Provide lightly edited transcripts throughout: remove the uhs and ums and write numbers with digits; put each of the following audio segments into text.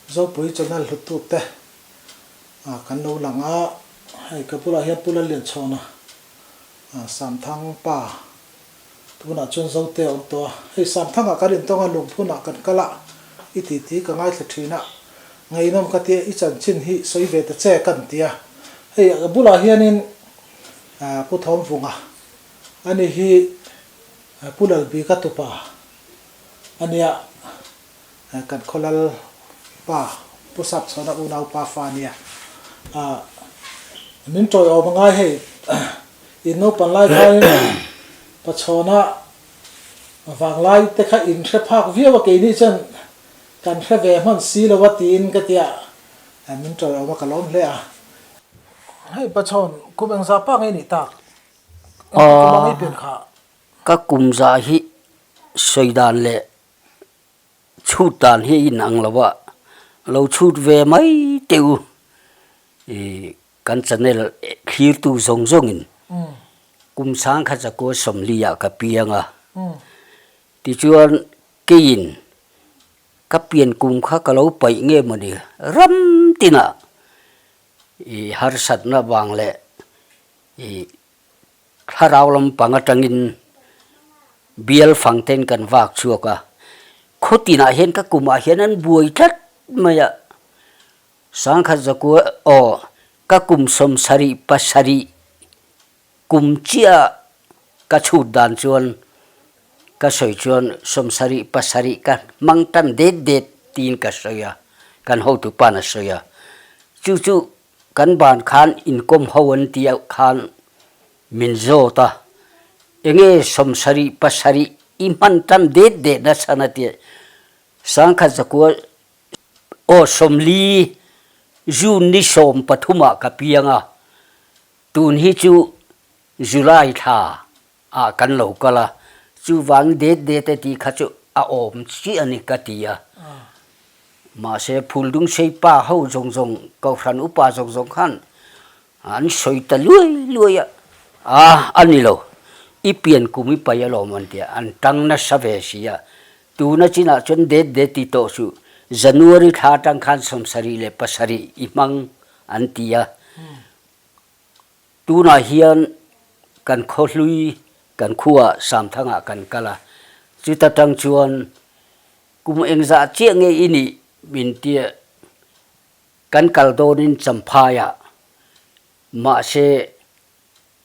Zopui channel hluttute kan lo lang a, hei ka bulah hian Pu Lallianchhawna Samthang pa tunah chuan Zote a awm tawh a, hei Samthangah kan intawng a lungphunah kan kal a, i titi ka ngaithla thin a, ngaihnawm ka tia i chanchin hi sawi ve ta che kan ti a, hei ka bulah hianin Pu Thawmvunga ani hi Pu Lalbika tupa a nia. Kan khawlal pa Pu Sapchhawna unau pa fa nia. Ah min tawiawm a ngai hei in naupan lai khain Pachhawna vanglai te kha in hre phak viau a keini chuan kan hre ve hman si lo a tiin ka tia min tawiawm a ka lawm hle a. Hei Pachhawn kum engzah pa nge nih tak? Engti kum ang i pian kha? Ka kum zah hi sawi dan leh Chhut dan hi a inang lo a, lo chhut ve mai teh u i kan channel thlirtu zawng zawngin kum sang kha chakua sawmli ah ka piang a, tichuan keiin ka pian kum kha ka lo paih nge mawni ram tinah i harsatna vang leh i Thlarau lampang atangin bial fang ten kan vak chhuak a, khaw tinah hian ka kumah hian an buai tlat mai a, Sangkhat zakua aw ka kum sawmsarih pasarih kum chiah ka chhut dan chuan ka sawi chuan sawmsarih pasarih ka hmang tan det det tiin ka sawi a, kan hotu pa'n a sawi a, chu chu Kan ban khan inkawm ho an tih ah khan min zawt a, enge sawmsarih pasarih i hman tan det det nasa na tih sangkhat zakua aw sawmli June ni sawm pathum ah ka piang a, tun hi chu July thla ah kan lo kal a, chuvang det det e tih kha chu a awm chiah a ni ka ti a. Mahse Phuldungsei pa ho zawng zawng, Kohhran upa zawng zawng khan an sawi ta luai luai a, a a ni lo, i pian kum i pai alawm an ti a, an tang nasa ve si a, tuna chinah chuan det det ti tawh suh, January thla atang khan sawmsarih leh pasarih i hmang an ti a. Tunah hian kan khawhlui kan khuaah Samthangah kan kal a, chuta tang chuan kum engzah chiah nge i nih min tia kan kal dawnin Champhaiah mahse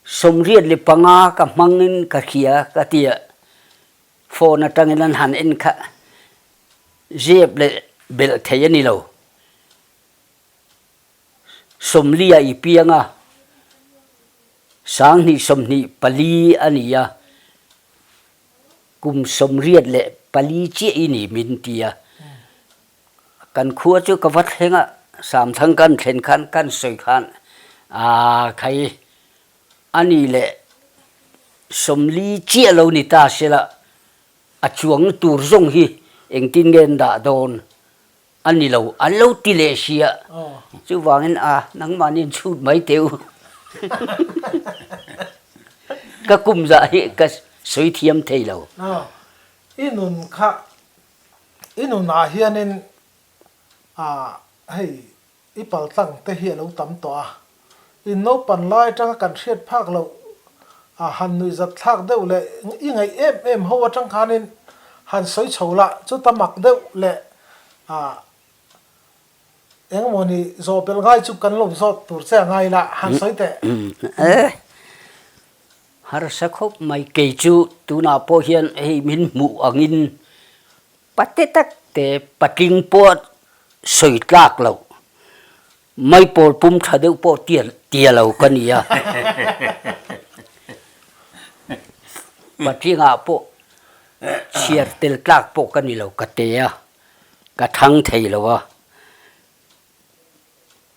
sawmriat leh panga ka hmangin ka hria ka tia phone atangin an han en kha zep leh belh thei a ni lo. Sawmlia i piang a, sanghnih sawmhnih pali a ni a, kum sawmriat leh pali chiah i ni min ti a. Kan khua chu ka va thleng a, Samthang kan thlen khan kan sawi khan aa khai a ni leh sawmli chiah lo ni ta sela a chuang tur zawng hi engtin nge an dah dawn? A ni lo, an lo ti leh si a, chuvangin a nangmahni in chhut mai teh u. Ka kum zah hi ka sawi thiam thei lo. I nun kha, i nunah hianin hei i paltlang te hi a lo tam tawh a, in naupan lai atanga kan hriat phak loh a han nuihzat thlak deuh leh i ngaih em em ho atang khanin han sawi chho la, chuta mak deuh leh a engemaw ni zawh belh ngai chu kan lo zawt tur che a ngai la, han sawi teh. Harsa khawp mai, kei chu tunah pawh hian hei min hmuh angin Pate tak te patling pawh sawi tlak loh, maipawl pum tha deuh pawh tia lo ka ni a. Patlingah pawh chhiar tel tlak pawh ka ni lo, ka te a, ka thang thei lo a.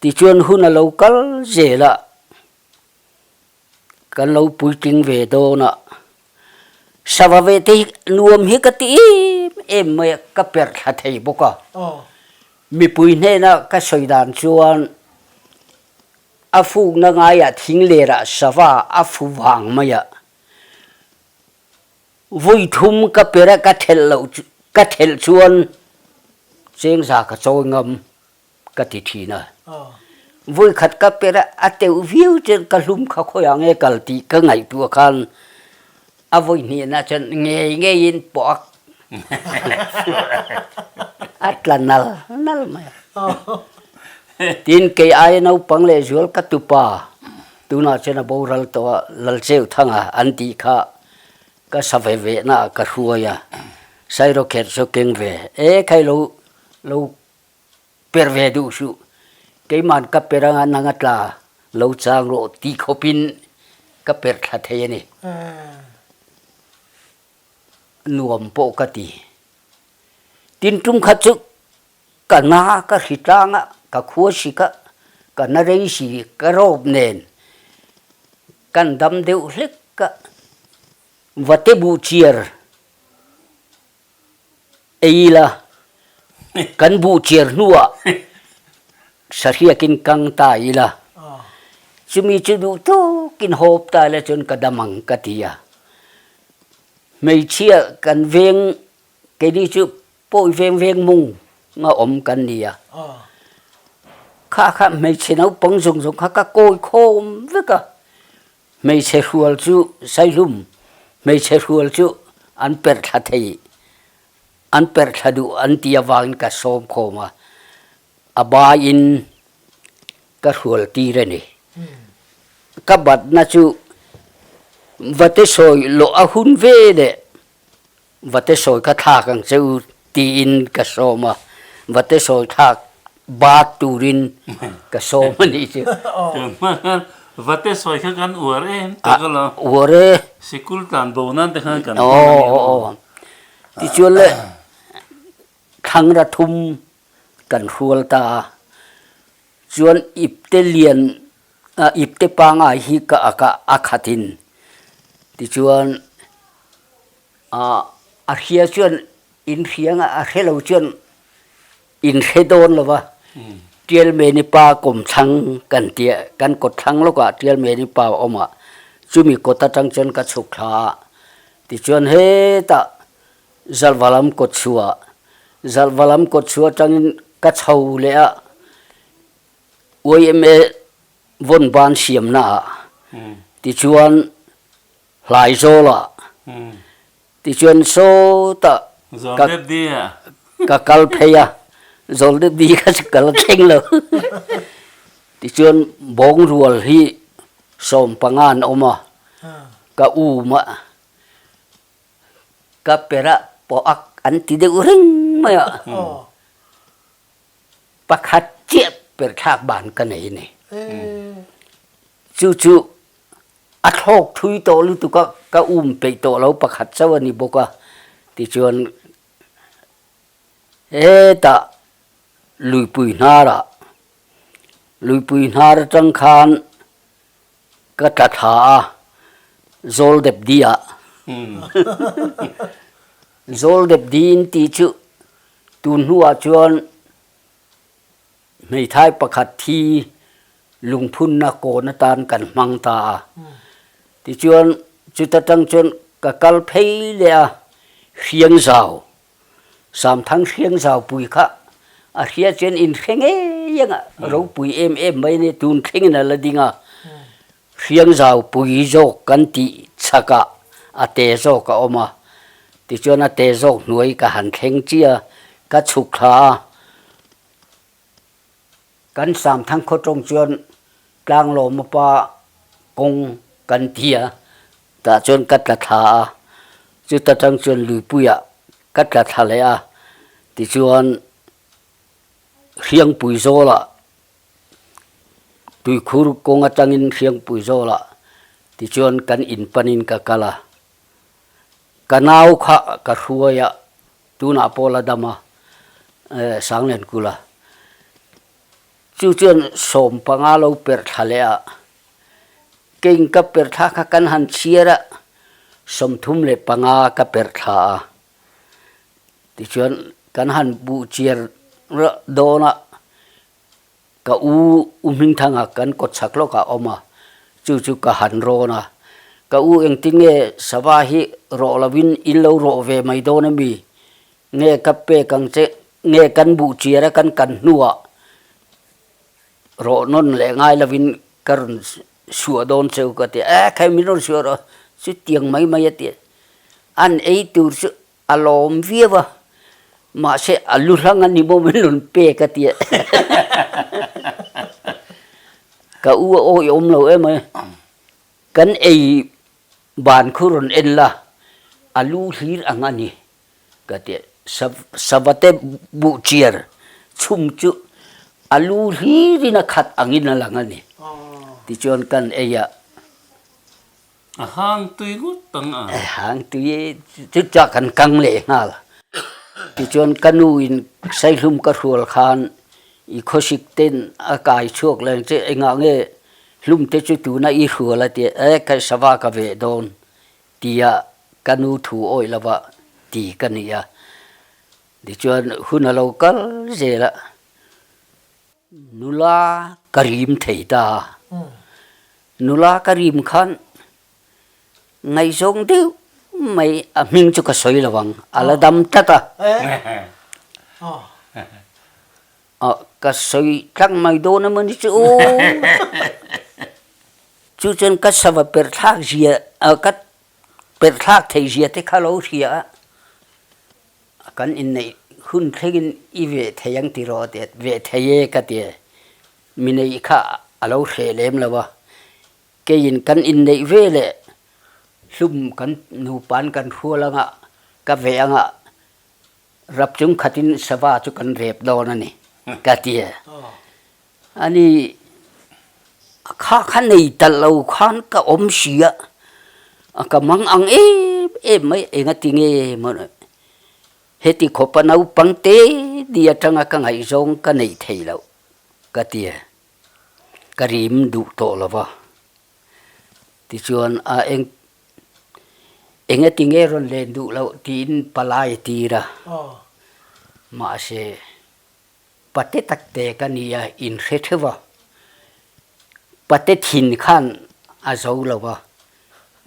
Tichuan hun a lo kal zel a. Kan lo puitling ve dawn a, sava ve te hi nuam hi ka ti em em mai a, ka perh thla thei bawk a. Mipui hnena ka sawi dan chuan a fukna ngaiah thing lerah sava a fu vang mai a, vawi thum ka perh a ka thelh loh ka thelh chuan chengza ka chawi ngam. ka ti thin a. Vawikhat ka per a, a teuh viau chuan ka hlum kha khawiah nge kal tih ka ngaihtuah khan a vawi hnenah chuan ngei ngeiin pawh a tla nal nal mai a. Tin, kei aia naupang leh zual ka tupa tunah chuan a boral tawh a, Lalcheuthanga an tih kha ka sa ve ve naah ka hruai a, Sairawkherh chu keng ve e khai lo lo Per ve duh suh, keiman ka per anga nang a tla lo chang rawh ti khawpin ka per thla thei a ni. Nuam pawh ka ti. Tin tum khat chu ka na ka hri tlang a, ka khua sik a, ka na rei si ka rawp nen kan dam deuh hlek a, vate buh chiar Ei ila, kan buh chiar hnuah sahriakin kang ta ila, chumi chu duh tawkin hawp ta ila chuan ka dam ang ka ti a. Hmeichhia kan veng, keini chu pawi veng veng mung nga awm kan ni a. Kha kha hmeichhe naupang zawng zawng kha ka kawi khawm vek a. Hmeichhe hrual chu saihlum, hmeichhe hrual chu an perh thla thei, an perh thla duh an ti avangin ka sawm khawm a, a baiin ka hrual tir a ni. Ka batna chu vate sawi lawh a hun ve leh Vate sawi kha thlak ang che u tiin ka sawm a, vate sawi thlak bat turin ka sawm a nih chu. Vate sawi kha kan uar em tak a lo. Uar e. Sikul tlan bo nan te khan kan hmang a ni maw. Tichuan le thlangra thum kan hrual ta a, chuan ipte lian ipte pangai hi ka ak a, a khatin tichuan A hria chuan in hria anga a hre lo chuan in hre dawn lo va, Tialmeni pa kawmthlang kan ti a, kan kawtthlang lawkah Tialmeni pa a awm a, chumi kawt atang chuan ka chhuk thla a, tichuan hetah Zalvalam kawtchhuah, Zalvalam kawtchhuah atangin ka chho leh a, YMA vawnban siamnaah tichuan Hlaizawlah tichuan sawtah ka kal phei a, Zawldepdi kha chu ka la thleng lo. Tichuan bawngrual hi 15 an awm a, ka um a, ka perh a pawh ak an ti deuh reng mai a, pakhat chiah perh thlak ban ka nei a ni. Chu chu A thlawk thui tawh lutuk a, ka um peih tawh lo pakhat chauh a ni bawk a, tichuan hetah luipui hnarah, luipui hnar atang khan ka tla thla a, zawl dep di ah, zawl dep di in tih chu tun hnuah chuan Hmeithai pakhat thi lungphunna kawn atan kan hmang ta a. Tichuan, chuta tang chuan ka kal phei leh a, Hriangzau, Samthang Hriangzau pui kha a hria chuan in hre ngei ang a, ropui em em mai a ni, tun thlengin a la ding a. Hriangzau pui zawk kan tih chhakah a te zawk a awm a, tichuan a te zawk hnuai ka han thleng chiah a, ka chhuk thla a. Kan Samthang khaw tawng chuan Tlanglawma pa kawng kan ti a, tah chuan ka tla thla a, chuta tang chuan luipuiah ka tla thla leh a, tichuan Hriangpui zawlah tuikhur kawng atangin Hriangpui zawlah tichuan kan inpanin ka kal a, ka nau kha ka hruai a. Tunah pawh la dam a, Sanglenkula chu chuan 15 lo perh thla leh a, keng ka perh thla kha kan han chhiar a, 35 ka perh thla a, tichuan kan han buh chiar dawn a, Ka u U Hmingthanga kan kawt chhak lawkah a awm a, chu chu ka han rawn a. Ka u engtin nge sava hi rawh lovin in lo rawh ve mai dawn a mi? Nge ka pek ang che, nge kan buh chiar a kan kan hnuah Rawh nawn leh ngai lovin ka rawn suah dawn cheu ka ti a, e khai min rawn suah rawh chutiang mai mai a ti a. An ei tur chu a lawm viau a, mahse a lu hlang a ni maw min rawn pek a ti a. Ka u a awihawm lo em mai, kan ei ban khu rawn en la, a lu hlir ang a ni. Ka ti a, Savate buh chiar chhum chu a lu hlirin a khat angin a lang a ni. Tichuan kan ei a. A hang tui ngawt ang a. A hang tui chu chuah kan kang leh nghal. Tichuan ka nu in saihlum ka hrual khan i khawsik ten a kai chhuak leng che engah nge hlum te chu tuna i hrual a ti a, e ka sava ka veh dawn Tia ka nu thu awih lova ti ka ni a, tichuan hun a lo kal zel a, nula ka rim thei ta a, nula ka rim khan ngaihzawng deuh mai a hming chu ka sawi lo ang, a la dam tlat a. Ka sawi tlang mai dawn emaw ni chu aw. Chu chuan ka sava perh thlak zia ka perh thlak theih zia te kha lo hria a, kan inneih hun thlengin i veh thei ang tiraw a ti a, veh thei e ka ti a, mi neih kha a lo hreh lem lo a, keiin kan inneih ve leh hlum kan nupa'n kan hrual anga ka veh anga Rap chung khatin sava chu kan rep dawn a ni, ka ti a. Ani kha kha nei talh lo khan ka awm si a, ka mang ang em em mai, enga ti nge maw heti khawpa naupang te ni atanga ka ngaihzawng ka neih thei loh, ka ti a. Ka rim duh tawh lo va, tichuan a eng Engati nge rawn len duh loh tiin palai a tir a, mahse pate takte ka ni a inhre theuh a, pate thin khan a zo lo va,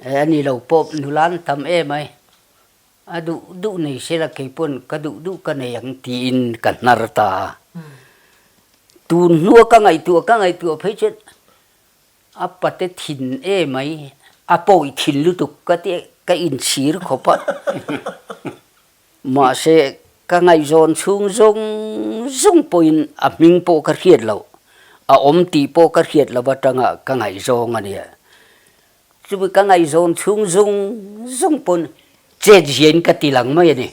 e a ni lo pawh nula an tam em ai, a duh duh nei sela kei pawn ka duh duh ka nei ang tiin ka hnar ta a, tun hnua ka ngaihtuah ka ngaihtuah phei chuan A pate thin e mai, a pawi thin lutuk ka ti ka inchhir khawp a. Mahse, ka ngaihzawn chhung zawng zawng pawhin a hming pawh ka hriat loh, a awm tih pawh ka hriat loh atanga ka ngaihzawng a nia. Chumi ka ngaihzawn chhung zawng zawng pawn chet ziain ka ti lang mai a ni.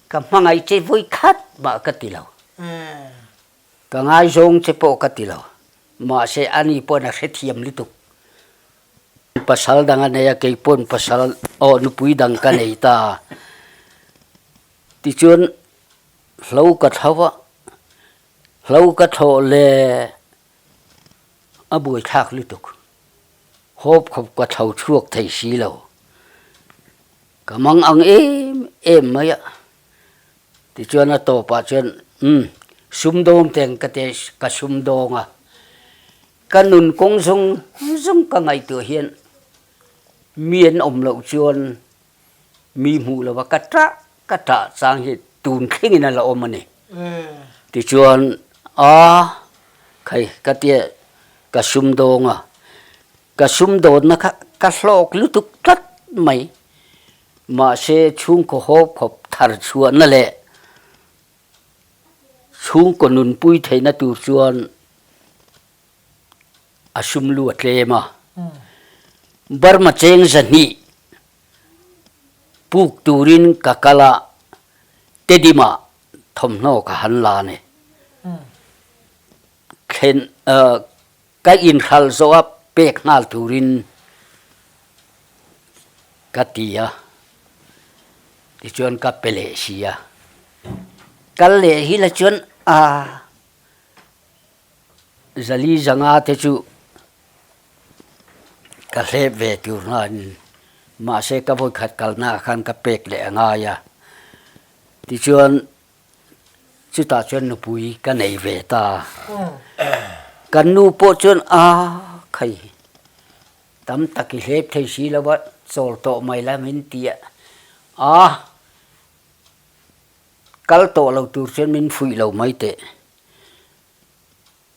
Ka hmangaih che vawi khat mah ka ti lo. Ka ngaizawng che pawh ka ti lo, mahse ani pawn a hrethiam lutuk. Pasal dang a nei a, kei pawn pasal aw nupui dang ka nei ta. Tichuan hlo ka thlo a, hlo ka thlawh le a buaithlak lutuk. Hawp khawp ka thlo chhuak thei si lo. Ka mang ang em em mai a. Tichuan a tawpah chuan, Umm, sumdawng teng ka ti ka sumdawng a, ka nun kawng zawng zawng ka ngaihtuah hian mi an awm loh chuan mi hmuh lova ka ṭah ka ṭah chang hi tun thlengin a la awm a ni. Tichuan, A, khai ka tia ka sumdawng a, ka sumdawnna kha ka hlawk lutuk tlat mai. Mahse, chhungkaw hawp khawp thar chhuahna leh chhungkaw nunpui theihna tur chuan a sum lu a tlem a. Burma cheng 200 puk turin ka kal a, Tedimah thawmhnaw ka han la a ni. Thlen Ka inhralh zawh a pek nghal turin ka ti a, tichuan ka pe leh si a. Kal leh hi la chuan a zali zanga te chu ka hlep ve tur hnain mahse ka vawikhat kalnaah khan ka pek leh a ngai a. Tichuan Chutah chuan nupui ka nei ve ta. Kan nu pawh chuan a khai tam tak i hlep thei si lo a, chawl tawh mai la min ti a. A kal tawh lo tur chuan min fuih lo mai teh.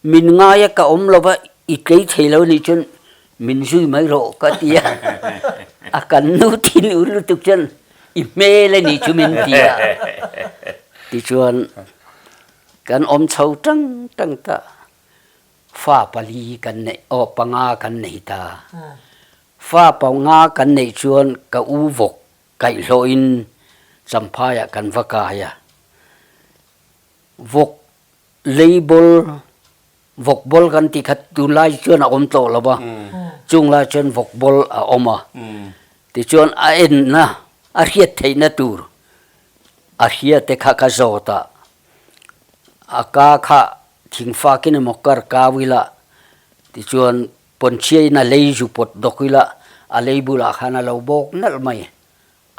Min ngaia ka awm lova i tlei thei lo nih chuan min zui mai rawh ka ti a, a kan nu thin ur lutuk chuan i hmel a nih chu min ti a. Tichuan kan awm chho tang tang ta, fa pali kan neih aw panga kan nei ta. Fa panga kan neih chuan ka u vawk kaihhlawhin Champhaiah kan va kai a, vawk Lei bawl, vawk bawl kan tih kha tunlai chuan a awm tawh lo va, chung lai chuan vawk bawl a awm a. Tichuan a enna, a hriat theihna tur a hria te kha ka zawt a, a ka kha thingfakin emaw kar kau ila, tichuan pawnchhiain a lei zu pawt dawk ila, a lei bulah khan a lo bawk nalh mai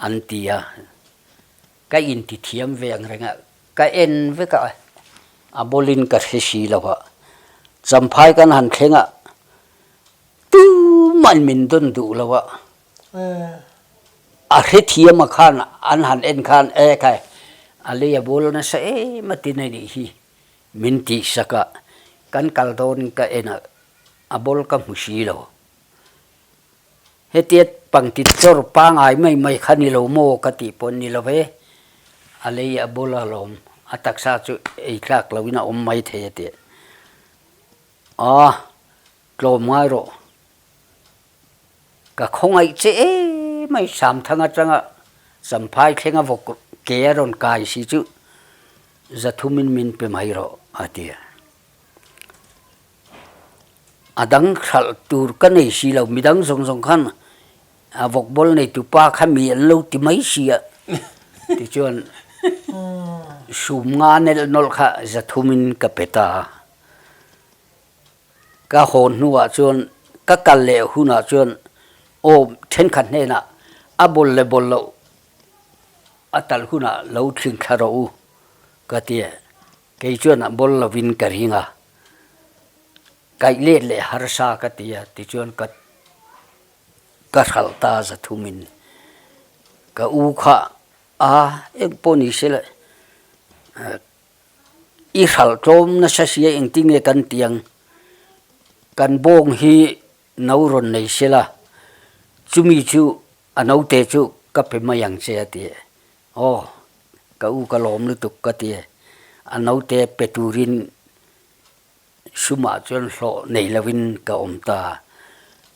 an ti a. Ka intithiam ve ang reng a, ka en vek a, a bawlin ka hre si lo a, Champhai kan han thleng a, tumahin min dawn duh lo a, a hrethiam a khan an han en khan e khai a lei a bawl nasa em a tin a nih hi min tihsak a, kan kal dawnin ka en a, a bawl ka hmu si lo. Hetia pangti chawr pangai mai mai kha ni lo maw ka tih pawh ni lo ve, a lei a bul a lawm, a taksa chu ei tlak loin a awm mai thei a tih. Aw, tlawm ngai rawh. Ka khawngaih che em mai Samthang atanga Champhai thlenga vawk ke a rawn kai si chu zathumin min pe mai rawh a ti a. A dang hralh tur ka nei si lo, midang zawng zawng khan a vawk bawl neitu pa kha mi an lo ti mai si a, tichuan sum nga nelh nawlh kha zathumin ka pe ta a. Ka hawn hnuah chuan ka kal leh hunah chuan aw thenkhat hnenah a bawl leh bawl loh a talh hunah lo thling thla rawh u ka ti a. Kei chuan a bawl lovin ka ring a, kaih let leh harsa ka ti a, tichuan ka ka hralh ta zathumin ka u kha a eng pawh ni se le i hralh tlawm nasa sia engtin nge kan ti ang, kan bawng hi no rawn nei se la, chumi chu a naute chu ka pe mai ang che a ti. Aw, ka u ka lawm lutuk ka ti e. A naute pe turin sumah chuan hlawh nei lovin ka awm ta.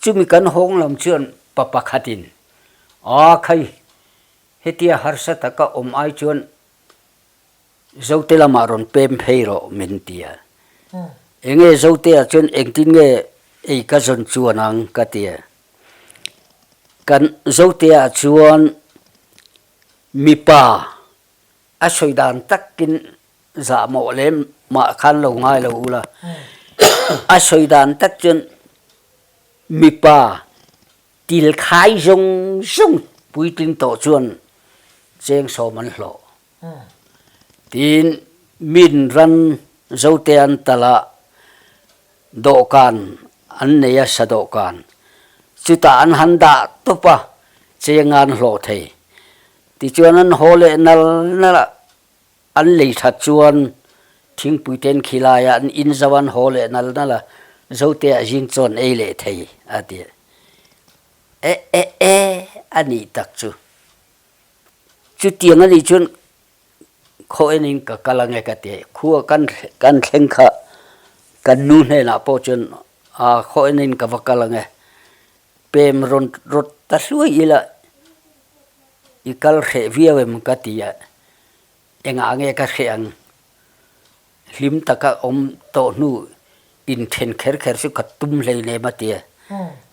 Chumi kan hawng lam chuan pa pakhatin, Aw khai, hetia harsa taka awm ai chuan Zote lamah rawn pem phei rawh min ti a. Enge Zote-ah chuan engtin nge ei ka zawn chuan ang ka ti a. Kan Zote-ah chuan mipa a sawi dan takin zahmawh lem mah khan lo ngai lo ula, a sawi dan tak chuan mipa til khai zawng zawng puitling tawh chuan cheng sawm an hlawh. Tin, min ran zote an talh a, dawhkan an nei a, sa dawhkan. Chutah an han dah tawp a, cheng an hlawh thei. Tichuan an haw leh nal nal a, an lei that chuan thingpui ten khilaiah an in zo an haw leh nal nal a, zote ah zing chuan ei leh thei a ti. E e e a nih tak chu. Chutiang a nih chuan khaw enin ka kal ange ka ti a, khua kan kan thleng kha kan nu hnenah pawh chuan aa khaw enin ka va kal ange, pem rawn rawt ta hluai ila i kal hreh viau em ka ti a, engah nge ka hreh ang, hlim taka awm tawh hnu inthen kher kher chu ka tum hleinem a ti a,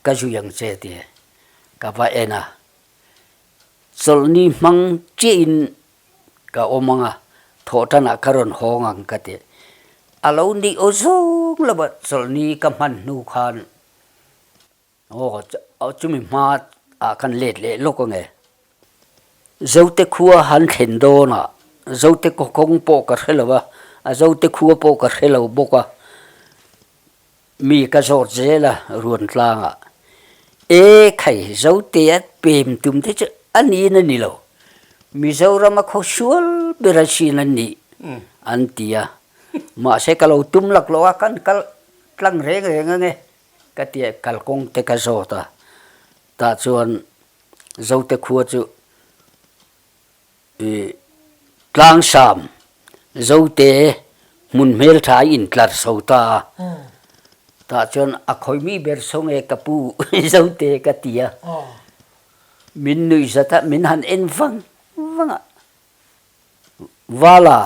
ka zui ang che a ti a, ka va en a. Chawlhni hmang chiahin ka awm ang a, thawhtanah ka rawn hawng ang ka ti. A lo nih aw zawng lo a, chawlhni ka hman hnu khan aw chumi hma ah khan let leh lawk ang e. Zote khua han thlen dawnah Zote kawng pawh ka hre lo a, a Zote khua pawh ka hre lo bawk a. Mi ka zawt zel a ruan tlangah. E khai Zotea pem tum te chu a niin a ni lo. Mizoram a khaw sual ber a sin an nih an ti a. Mahse ka lo tum lak lo a, kan kal tlang reng reng ange ka ti a, kalkawng te ka zawt a. Tah chuan Zote khua chu i tlangsam Zote hmun hmeltha a intlar chho ta a. Tah chuan a khawimi ber saw nge ka pu Zote ka ti a. Min nuih zat a, min han en vang vang a. Vala,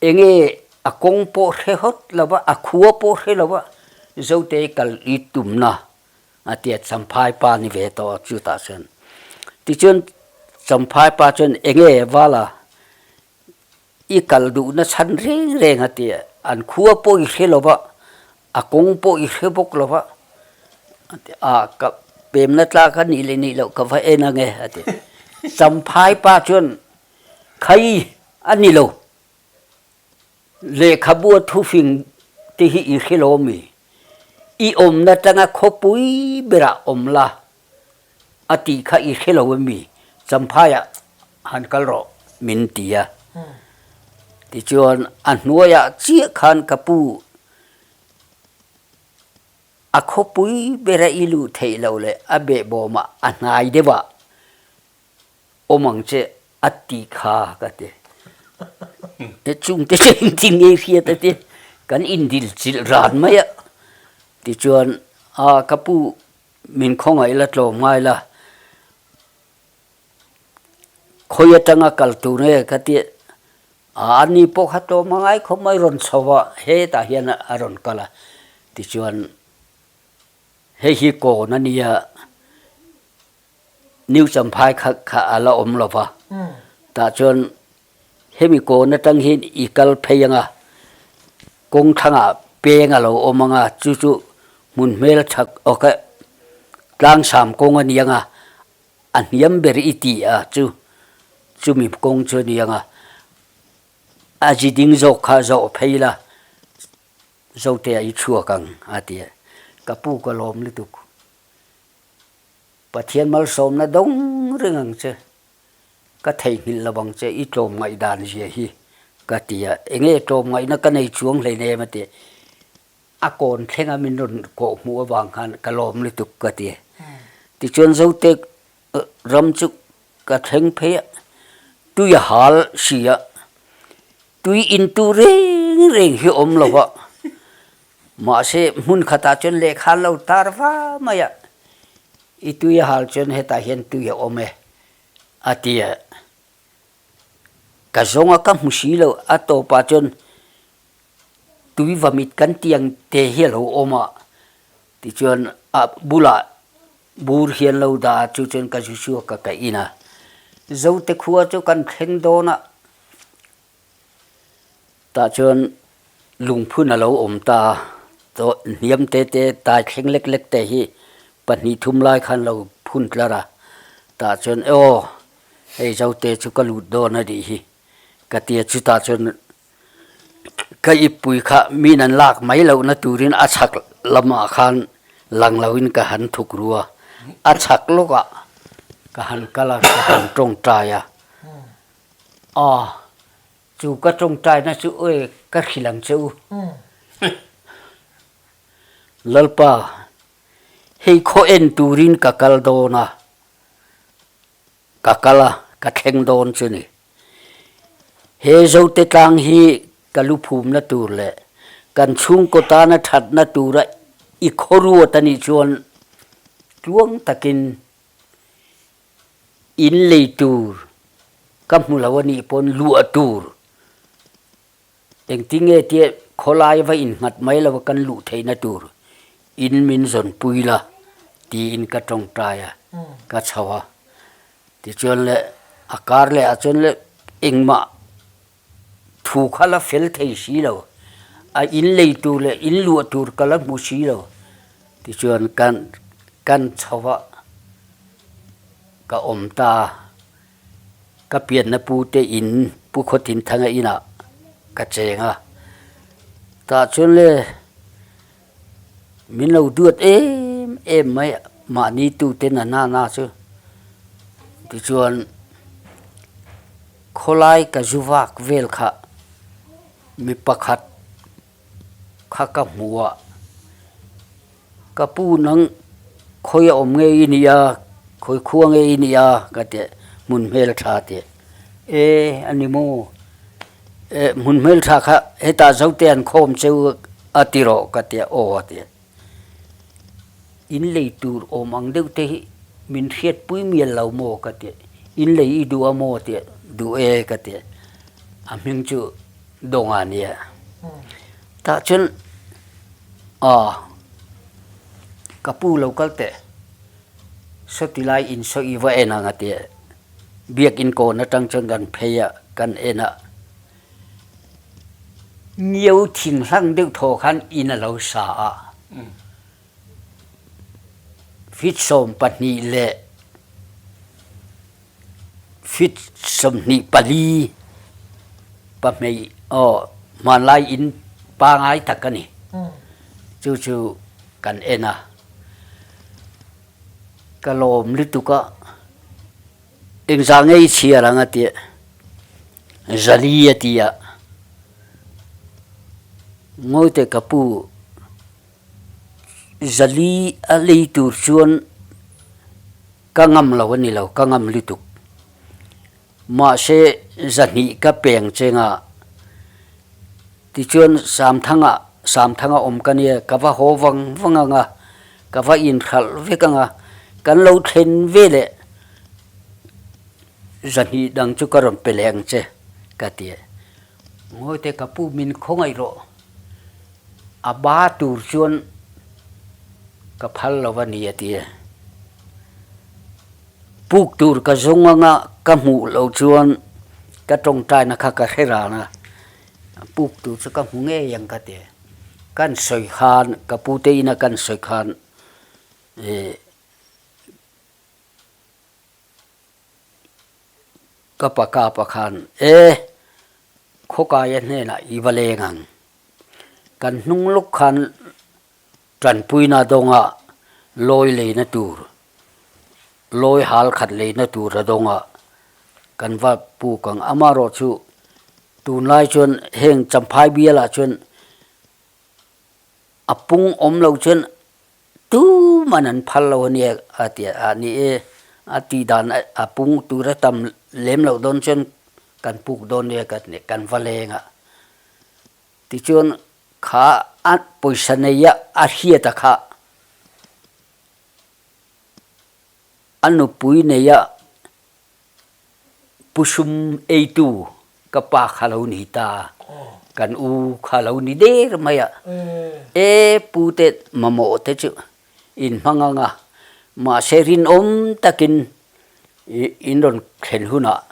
enge a kawng pawh hre hawt lo va, a khua pawh hre lo va, Zote kal i tumna a ti a, Champhai pa ni ve tawh a chutah chuan. Tichuan Champhai pa chuan enge Vala, i kal duhna chhan reng reng a ti a, an khua pawh i hre lo va, a kawng pawh i hre bawk lo va, a ti a, ka pemna tlak a nih leh nih loh ka va en ange a ti. Champhai pa chuan khai a ni lo, lehkhabu a thufing te hi i hre lo ami? I awmna tanga khawpui berah awm la a tih kha i hre lo ami? Champhaiah han kal rawh min ti a. Tichuan a hnuaiah chiah khan ka pu a khawpui bera i luh theih loh leh a behbawmah a hnai deuh ah awm ang che a ti kha ka ti. He chungte chu engtin nge hriat a ti, kan indil chilh ran mai a. Tichuan a ka pu min khawngaih la tlawm ngai la, khawi atanga kal tur nge ka ti a, ani pawh kha tlawm a ngai khawp mai rawn chho a, hetah hian a rawn kal a. Tichuan hei hi kawn a nia. New Champhai kha kha a la awm lo va, tah chuan hemi kawn atang hian i kal phei ang a, kawng thlangah peng a lo awm ang a, chu chu hmun hmel chhak awk e tlangsam kawng a ni ang a, a hniam ber i ti a chu chumi kawng chu a ni ang a, a zi ding zawk kha zawh phei la Zotea i chhuak ang a ti a, ka pu ka lawm lutuk. Pathian malsawmna dawng reng ang che, ka theihnghilh lo ang che, i tlawmngaih dan zia hi ka ti a, enge tlawmngaihna ka nei chuang hleinem a ti a, a kawn thlenga min rawn kawh hmuh avang khan ka lawm lutuk ka ti a. Tichuan Zote ram chu ka thleng phei a, tui a hal si a, tui in tur reng reng hi awm lo va, Mahse, hmun khatah chuan lehkha an lo tar va mai a, I tui a hal chuan hetah hian tui a awm e, a ti a. Ka zawng a, ka hmu si lo, a tawpah chuan tui vamit kan tih ang te hi a lo awm a, tichuan a bulah bur hi an lo dah a, chu chuan ka zu chhuak a, ka in a. Zote khua chu kan thleng dawn a. Tah chuan lungphun a lo awm ta a, tawh hniam te te tai thleng lek lek te hi pahnih thum lai khan lo phun tlar a, tah chuan aw hei Zote chu ka lut dawn a nih hi ka ti a, chutah chuan ka ippui kha min an lak mai lohna turin a chhak lamah khan lang loin ka han thuk ru a, a chhak lawkah ka han kal a, ka han tawngtai a. Aw, chu ka tawngtaina chu awi ka hrilh ang che u. Lalpa, hei khaw en turin ka kal dawn a, ka kal a, ka thleng dawn chu ni. He Zote tlang hi ka lu phumna tur leh kan chhungkaw tana thatna tura i khaw ruat a nih chuan tluang takin In lei tur ka hmu lo a nih pawn luah tur engtin nge tia khawlai va innghat mai lo a kan luh theihna tur in min zawn pui la tiin ka tawngtai a, ka chho a. Tichuan le a kar leh ah chuan le engmah thu kha la fel thei si lo, a in lei tur leh in luah tur ka la hmu si lo. Tichuan kan kan chho a, ka awm ta a, ka pianna pu te in Pu Khawtinthanga inah ka cheng a, tah chuan le min lo duat em em mai a, mahni tute na na na chu. Tichuan khawlai ka zu vak vel kha. Mi pakhat kha ka hmu a, ka pu nang khawi a awm nge i nih a, khawi khua nge i nih a ka ti a, hmun hmel tha ti e a ni maw, e hmun hmel tha kha hetah zote an khawm cheu a ti rawh ka ti a, aw a ti a. In lei tur awm ang deuh te hi min hriatpui mial lo maw ka ti a, in lei i duh a maw ti a, duh e ka ti a, a hming chu Dawnga a nia. Tah chuan aw ka pu lo kal teh sawti lai in saw i va en ang a ti a, biakin kawn atang chuan kan phei a, kan en a. Ngiau thing hlang deuh thaw khan inn a lo sa a, feet 12 leh feet 24 pahmei aw hmanlai inn pangai tak a ni. Chu chu kan en a, ka lawm lutuk a. Engzah nge i chhiar ang a ti a, Zali a ti a, Ngawite ka pu, Zali a lei tur chuan ka ngam lo a ni lo, ka ngam lutuk. Mahse zahnih ka peng cheng a, tichuan Samthanga, Samthanga awm ka nia, ka va haw vang vang ang a, ka va inhralh vek ang a, kan lo thlen ve leh zahnih dang chu ka rawn pe leh ang che, ka ti a. Ngawite ka pu min khawngaih rawh, a ba tur chuan ka phal lo a ni a ti a. Puk tur ka zawng anga ka hmuh loh chuan ka tawngtaina kha ka hre ran a, puk tur chu ka hmu ngei ang ka ti. Kan sawi khan, ka pute ina kan sawi khan ih ka pa kapa khan e khawkaia hnenah i va leng ang, kan hnung lawk khan Tanpuina dawnga lawi leina tur, lawi hal khat leina tur a dawnga kan va puk ang. Amaherawh chu tunlai chuan heng Champhai bialah chuan a pung awm loh chuan tuman an phal lo a nia a ti a ni e. A tih dan a pung tur a tam lem loh dawn chuan kan puk dawn nia kan va leng a. Tichuan kha a pawisa nei a a hriat a kha a nupui nei a pusum eitu ka pa kha lo ni ta kan u kha lo ni der mai a e pu te mamawh te chu in hmang ang a mahse rinawm takin in rawn thlen hunah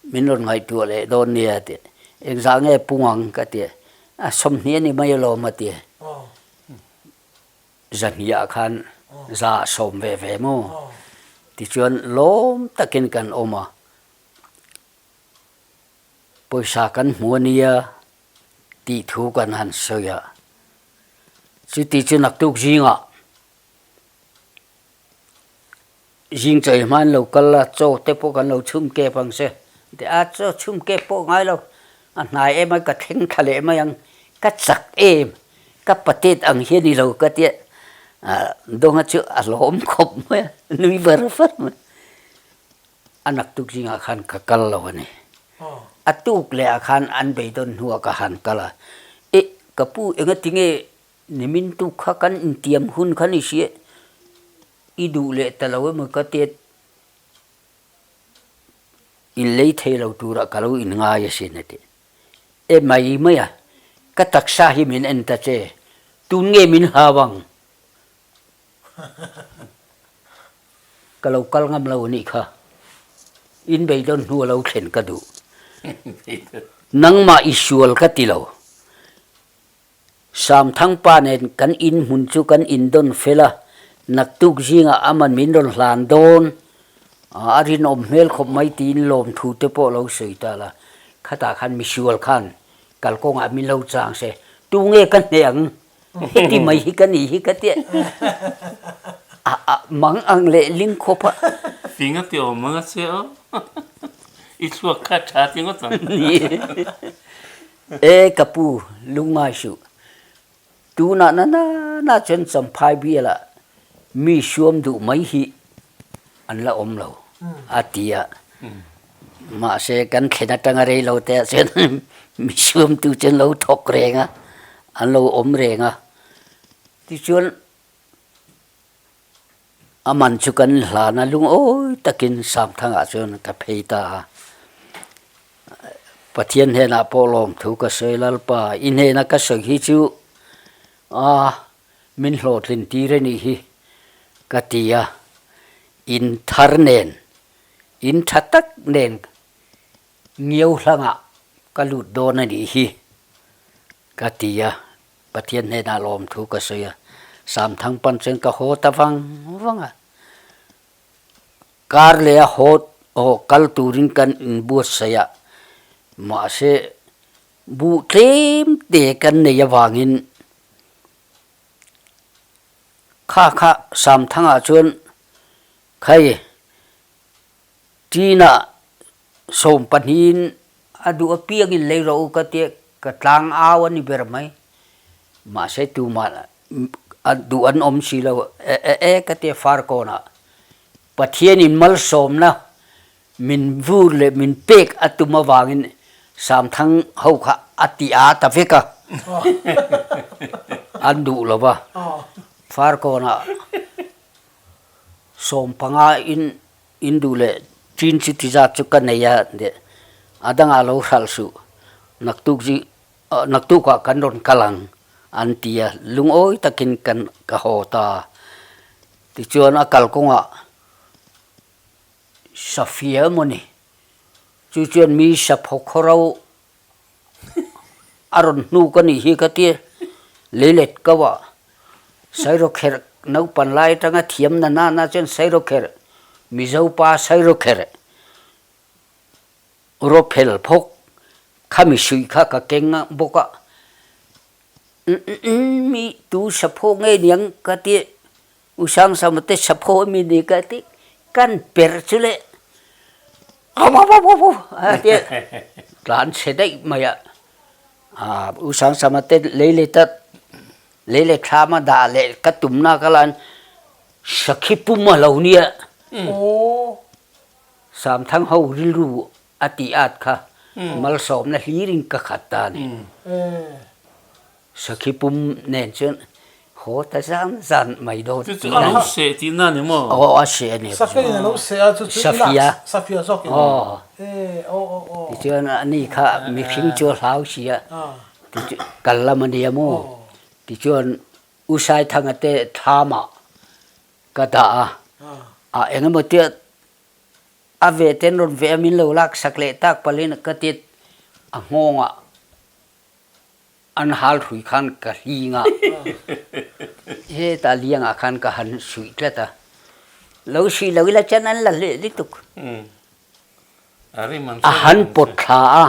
Min rawn ngaihtuah leh dawn nia tih. Engzah nge pung ang ka ti. A 20 a ni mai alawm a ti. Zahnih ah khan za a sawm ve ve maw? Tichuan lawm takin kan awm a. Pawisa kan hmu a nia tih thu kan han sawi a. Chuti chu naktuk zingah Zing chawi hmain lo kal a, chaw te pawh kan lo chhum kep ang che. Ti a, chaw chhum kep pawh ngai lo, a hnai em a, ka thleng thla leh mai ang, ka chak em, ka patet ang hi a ni lo ka tia, Dawnga chu a lawm khawp mai a, nui var var mai. A naktuk zingah khan ka kal lo a ni. A tuk leh ah khan an beidawn hnuah ka han kal a, E, ka pu engatinge nimin tuk kha kan intiam hun kha ni si e, I duh leh ta lo emaw ka tia in lei thei lo turah ka lo in ngai asin a ti. E mai mai a, ka taksa hi min en ta che, tun nge min hau ang? Ka lo kal ngam lo anih kha, in beidawn hnu a lo thlen ka duh. Nangmah i sual ka ti lo. Samthangpa nen kan in hmun chu kan indawn fel a, naktuk zingah aman min rawn hlan dawn a rinawm hmel khawp mai tiin lawmthu te pawh lo sawi ta la, khatah khan misual khan kalkawngah min lo chang se, tu nge ka hneh ang? Heti mai hi ka ni hi ka tia a mang ang leh ling khawp a. Fing a ti awm ang a che aw, i thluak kha tha ti ngawt ang. E ka pu, lungngai suh. Tunah na na na chuan Champhai bialah mi suam duh mai hi an la awm lo a ti a. Mahse kan thlen atanga rei lo te ah chuan mi suamtu chu an lo thawk reng a, an lo awm reng a. Tichuan a man chu kan hlan a, lungawi takin Samthangah chuan ka phei ta a. Pathian hnenah pawh lawmthu ka sawi Lalpa, i hnena ka sawi hi chu a min hlawhtlin tir a nih hi ka ti a, in thar nen, in tha tak nen ngiau hlangah ka lut dawn a nih hi ka ti a, Pathian hnenah lawmthu ka sawi a, Samthang pan chuan ka haw ta vang vang a. Kar leh a haw aw kal turin kan inbuatsaih a, mahse buh tlem te kan nei avangin kha kha Samthangah chuan khai Ṭinah sawmpahnihin a duh apiangin lei rawh u ka tia ka tlang au a ni ber mai. Mahse tumah a duh an awm si lo e e e ka tia Farkawnah Pathianin malsawmna min vur leh min pek a tum avangin Samthang ho kha a ti a ta vek a, an duh lo va. Farkawnah sawmpanga in in duh leh chin chu ti zat chu ka nei a, a dangah lo hralh suh, naktuk zing naktukah kan rawn kal ang an ti a, lungawi takin kan ka haw ta a. Tichuan a kalkawngah Safia emaw ni, chu chuan mi sapho khawro a rawn hnuk a nih hi ka tia, leilet ko ah Sairawkherh naupan lai atanga thiam na na na chuan Sairawkherh, Mizo pa Sairawkherh rawphel phawk khami suih kha ka keng bawk a, mi tu sapho nge niang ka tia. U Sangsama te sapho a mi ni ka ti kan per chu le a tia tlan chhe daih mai a. U Sangsama te lei leh ta lei leh thlam a dah leh ka tumna ka lan sakhi pum a lo nia. Samthang ho rilru a tih at kha malsawmna hlirin ka khat ta a ni. Sakhi pum nen chuan haw ta zan zan mai dawn Chu chu a lo seh tihna a ni maw? Aw a seh a ni. Sakhi in a lo seh a chu chu i lak Safia zawk in e aw aw aw. Tichuan ani kha mihring chu a hlau si a tichu kal lam a nia maw? Tichuan U Saithanga te thlamah ka dah a, a engemaw tia a ve ten rawn ve a min lo lak sak leh tak palhin ka ti a nghawngah An hal hrui khan ka hling a, hetah liangah khan ka han suih tlat a, lo suih lo ila chuan an la hleh lutuk. A han pawt thla a,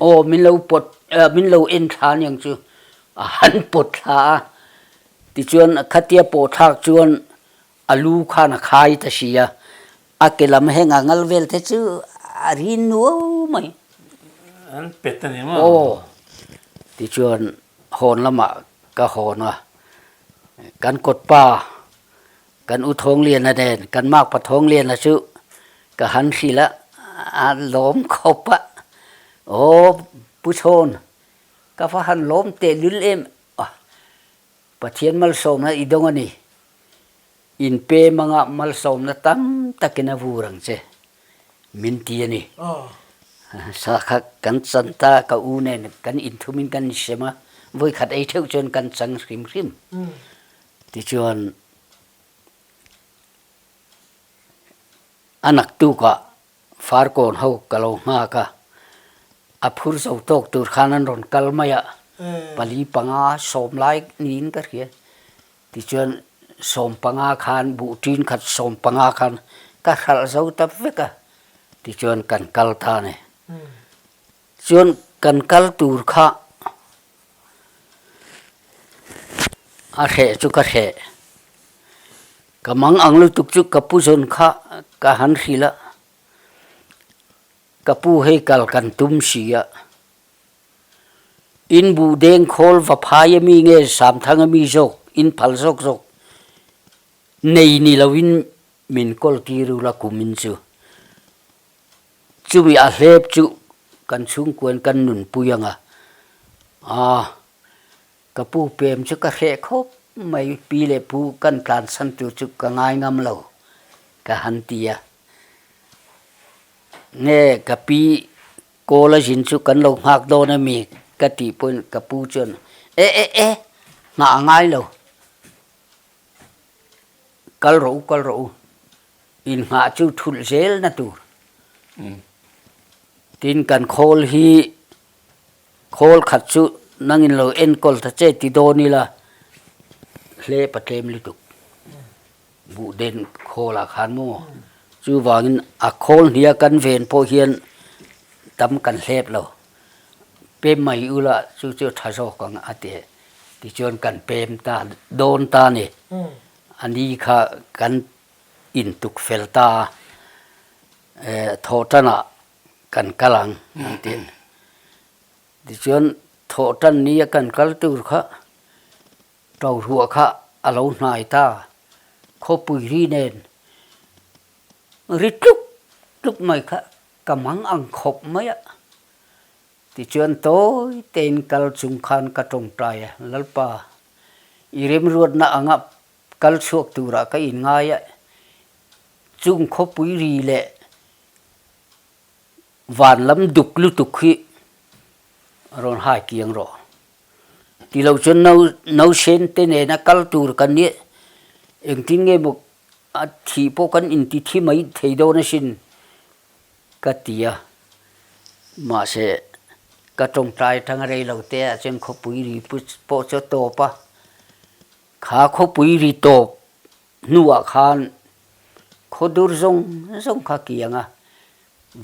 aw min lo pawt min lo en thla aniang chu, a han pawt thla a, tichuan khatia pawh thlak chuan a lu khan a khai ta si a, A ke lam heng a ngal vel te chu a rin nuau mai. An pet a ni maw? Aw, tichuan hawn lamah ka hawn a, kan kawtpa kan U Thawngliana nen kan makpa Thawngliana chu ka han hrilh a, a lawm khawp a, aw Pu Chhawn ka va han lawm tehlul em a, Pathian malsawmna i dawng a ni. In pem anga malsawmna tam takin a vur ang che, min ti a ni. Sa kha kan chan ta, ka u nen kan inthumin kan insem a, vawikhat ei theuh chuan kan chang hrim hrim. Tichuan a naktukah Farkawn ho ka lo nghak a, a phur zo tawk tur khan an rawn kal mai a, pali panga sawm lai niin ka hria. Tichuan 15 khan buh ṭin khat 15 khan ka hralh zo ta vek a, tichuan kan kal ta a ni. Chuan kan kal tur kha a hreh chu ka hreh. Ka mang ang lutuk chu ka pu zawn kha ka han hrilh a, ka pu hei kal kan tum si a. In buh deng khawl va phai ami nge Samthang ami zawk in phal zawk zawk nei ni loin min kawl tir ula kumin chu. Chumi a hlep chu kan chhungkuan kan nunpui anga a ka pu pem chu ka hreh khawp mai pi leh pu kan tlansan tur chu ka ngai ngam lo ka han ti a. Nge ka pi Kawl a zin chu kan lo nghak dawn a mi ka tih pawhin ka pu chuan e e e nghah a ngai lo kal rawh u kal rawh u innghah chu thulh zel na tur tin kan khawl hi khawl khat chu nangin lo enkawl ta che ti dawn ila hle patlem lutuk. Buh den khawl ah khan maw chuvangin a khawl hnia kan ven pawh hian tam kan hlep lo pem mai ula chu chu tha zawk ang a ti tichuan kan pem ta dawn ta a ni a ni kha kan intuk fel ta a eh thawh tanah kan kal ang an ti tichuan thawh tan nia kan kal tur kha. Toruah kha a lo hnai ta, khawpui ri nen ri tluk tluk mai kha ka mang ang khawp mai a. Tichuan tawi tein kal chung khan ka tawngtai a, Lalpa, i remruatna anga kal chhuak turah ka inngai a, chung khawpui ri leh van lam duk lutuk hi rawn hai kiang rawh. Ti lo chuan no no sen te nena kal tur kan nih engtin nge maw a thih pawh kan inti thi mai thei dawn asin ka ti a mahse ka tawngtai atanga rei lo te ah chuan khawpui ri pawh chu a tawp a kha khawpui ri tawp hnuah khan khaw dur zawng zawng kha kiang a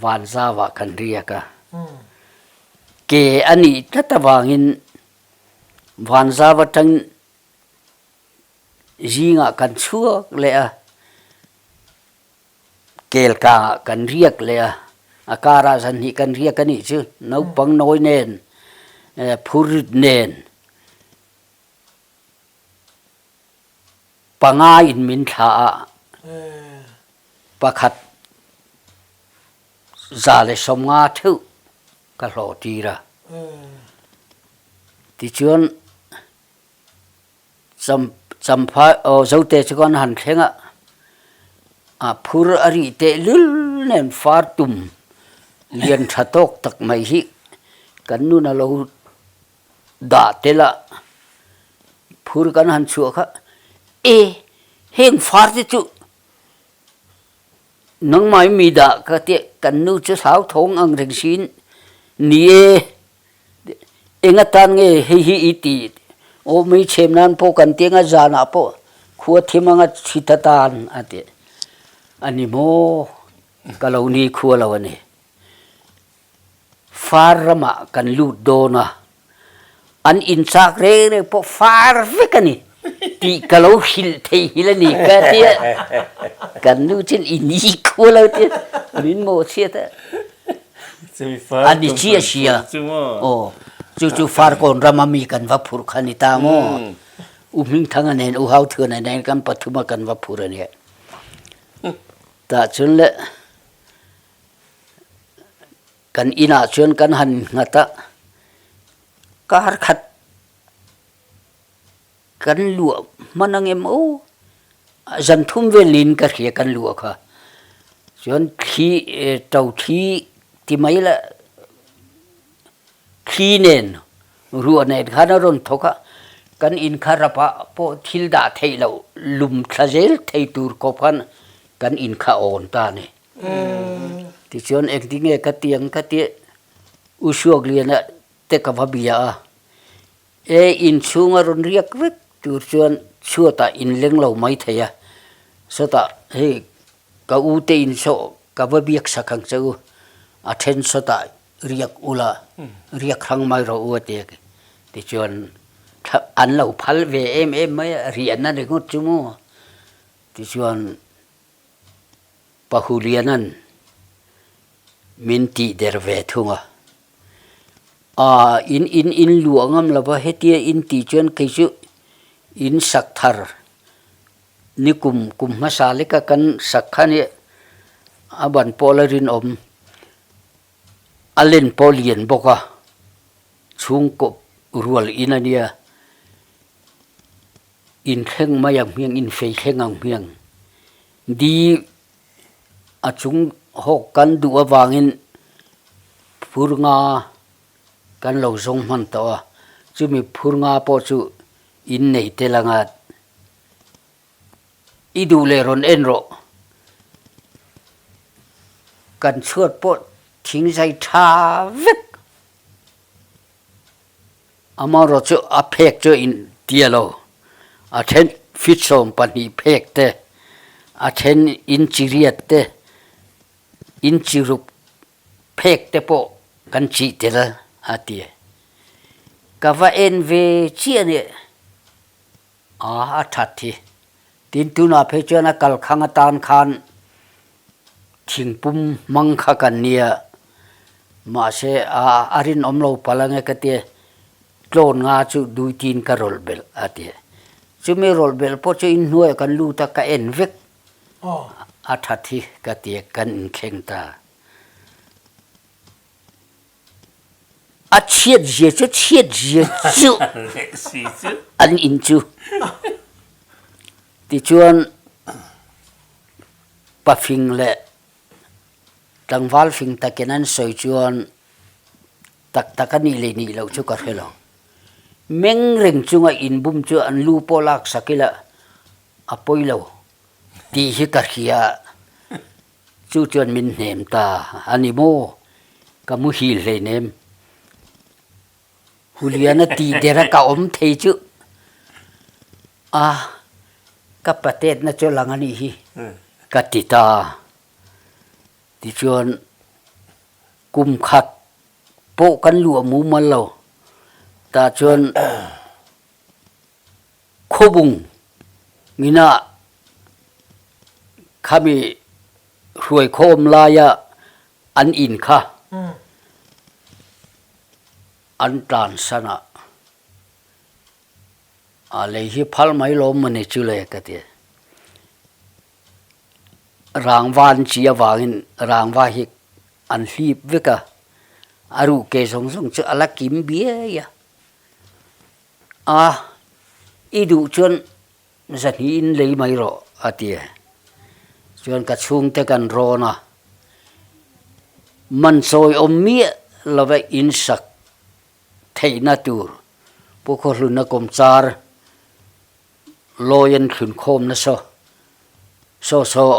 van zauah kan riak a ke a nih tlat avangin van zau atang zingah kan chhuak leh a kel kangah kan riak leh a a karah zan hnih kan riak a nih chu naupang nawi nen phurrit nen. Panga in min thla a, pakhat 150 theuh ka hlawh tir a. Tichuan Champhai aw Zote chu kan han thleng a, a phur a rih tehlul nen far tum lian tha tawk tak mai hi kan nun a lo dah tel a, phur kan han chhuah kha e heng far te chu nangmah i mi dah ka tih kan nu chu hlau thawng ang reng siin ni e eng atan nge hei hi i tih aw mei chhem nan pawh kan ti anga zanah pawh khua thim anga chhit atan a ti a ni maw ka lo ni khua lo a ni. Far ramah kan lut dawn a, an inchak reng reng pawh far vek a ni tih ka lo hrilh theihnghilh a ni ka ti a, kan nu chuan i ni khual lo tia min mawhchhiat a, a ni chiah sia, aw chu chu Farkawn rama mi kan va phurh kha ni ta maw, U Hmingthanga nen U Hauthuana nen kan pathuma kan va phurh a nia, tah chuan le. Kan inah chuan kan han nghat a, kar khat kan luah hman ang em aw, zan thum vel niin ka hria kan luah kha. Chuan thli to thli ti mai la thli nen ruah nen khan a rawn thawk a, kan in kha rapah pawh thil dah theih loh lum thla zel thei tur khawp khan kan in kha a awn ta a ni. Tichuan engtin nge ka ti ang ka ti U Suakliana te ka va bia a, e inchhung a rawn riak vek tur chuan chhuatah inleng lo mai thei a, sawtah hei ka u te in saw ka va biak sak ang che u, a then sawtah riak ula riak hrang mai rawh u a ti a, tichuan an lo phal ve em em mai a, riahna ringawt chu maw tichuan. Pahuliana'n min tih der ve thung a. Aa in in in luah ngam lova hetia in tih chuan kei chu in sak thar ni kum kum hmasa leka kan sak kha nia a ban pawh la rinawm a len pawh lian bawk a chhungkaw rual in a nia inthleng mai ang hmiang infei thleng ang hmiang di A chung hawk kan duh avangin phur nga kan lo zawng hman tawh a, chumi phur nga pawh chu in nei tel anga i duh leh rawn en rawh. Kan chhuat pawh thing zai tha vek. Amaherawh chu a phek chu in tia lo, a then feet 12 phek te, a then inchi riat te, inchi ruk phek te pawh kan chih tel a ti. Ka va en ve chiah nia, a a that hi. Tin tunah phei chuan a kalkhang atan khan thingpum hmang kha kan nia, mahse a a rinawm lo palh ange ka tia, tlawn nga chu duitin ka rawlh belh a tia. Chumi rawlh belh pawh chu inhnuaiah kan lut a, ka en vek a that hi ka tia kan inthleng ta. A chhiat zia chu chhiat zia chu an in chu. Tichuan pafing leh tlangval fing takin an sawi chuan tak tak a nih leh nih loh chu ka hre lo. Meng reng chunga inbum chu an lu pawh lak sak ila a pawi lo tih hi ka hria. Chu chuan min hnem ta a ni maw? Ka muhil hleinem. Huliana tih dera ka awm thei chu a ka patetna chu lang a nih hi ka ti ta. Tichuan kum khat pawh kan luah mumal lo. Tah chuan Khawbung mina khami hruaikhawm laia an in kha an tlansan a, a lei hi phal mai lawm mawni chu le ka ti. Rangva an chi avangin rangva hi an hlip vek a, a ruh ke zawng zawng chu a la kim biai a. A, i duh chuan zahnih in lei mai rawh, a ti a. Chuan ka chhungte kan rawn a, man chawi awm miah lova in sak theihna tur Pu Khawhluna kawmchar lawi an thlun khawm nasa saw saw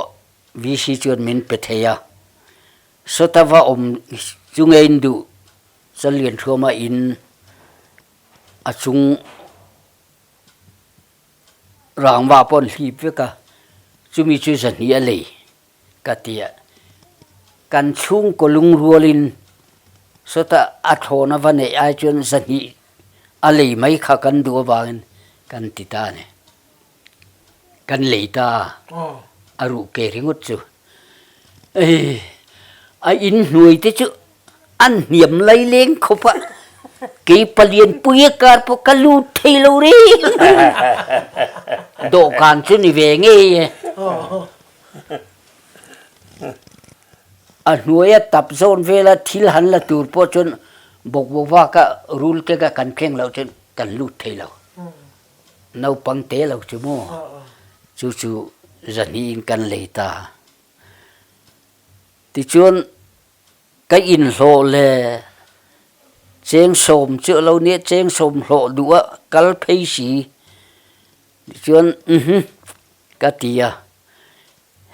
VC chuan min pe thei a. Sawta va awm chu nge in duh Chalianthuama in a chung rangva pawh an hlip vek a, chumi chu zahnih a lei ka ti a. Kan chhungkaw lungrualin sawta a thlawna va neih ai chuan zahnih a lei mai kha kan duh avangin kan ti ta a ni. Kan lei ta a, a ruh ke ringawt chu. Ei, a inhnuai te chu an hniam lai leng khawp a, kei palian pui a kar pawh ka lut thei lo reng. Dawhkan chu ni ve ngei e. A hnuaia tap zawn vela thil han la tur pawh chuan bawk bawk vaka rul te kha kan thleng loh chuan kan lut thei lo. Naupang te lo chu maw? Chu chu zahnihin kan lei ta. Tichuan ka inhlawh le cheng sawm chu a lo nia, cheng sawm hlawh duh a kal phei si. Tichuan uhm ka ti a,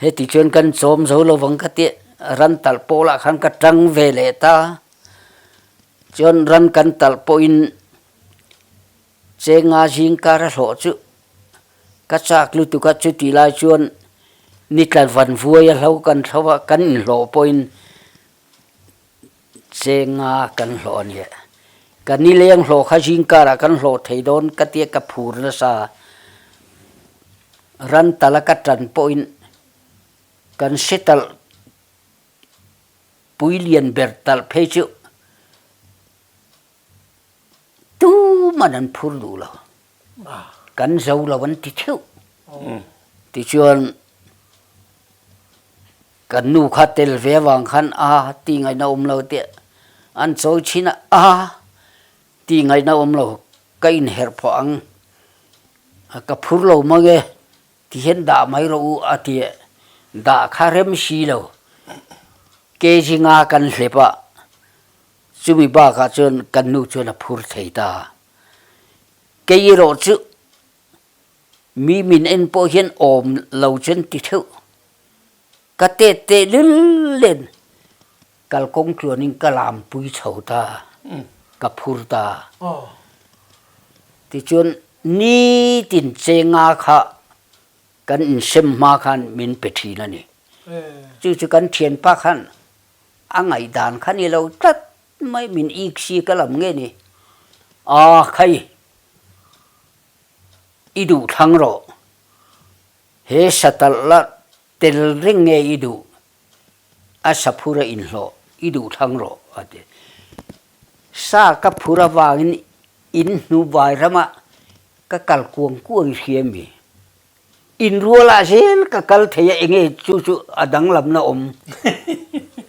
heti chuan kan chawm zo lo vang ka ti, ran talh pawh lah khan ka tang ve leh ta. Chuan ran kan talh pawhin Chenga zingkar a hlawh chu ka chak lutuk a, chutih lai chuan ni tla van vuai a hlo kan thlo a, kan inhlawh pawhin Chenga kan hlawh a nia. Ka nileng hlawh kha zingkarah kan hlawh thei dawn ka tia ka phur nasa a, ran tala ka tan pawhin kan hre talh pui lian ber talh phei chu. Tuman an phur duh lo. Kan zo lo an ti theuh. Tichuan kan nu kha tel ve avang khan a ti ngaihna awm lo tih an chawi thin a, a ti ngaihna awm lo ka inherh phawh ang ka phur lo mang e ti hian dah mai rawh u a ti dah kha rem si lo kg nga kan hlep a chumi bakah chuan kan nu chuan a phur thei ta. Kei erawh chu mi min en pawh hian awm lo chuan ti theuh. Ka tet teh lul len kalkawng tluanin ka lampui chho ta, ka phur ta. Tichuan nitin chenga kha kan insem hma khan min pe thin a ni. Chu chu kan thianpa khan a ngaihdan kha ni lo tlat Mai min ik si ka lam nge ni? Aa khai, i duh thlang rawh. He satalh la tel reng nge i duh? A saphur a inhlawh, i duh thlang rawh, a ti. Sa ka phur avangin in hnu vai ramah ka kal kuang kuang i hria mi? Inrualah zel ka kal thei a, enge chu chu a danglamna awm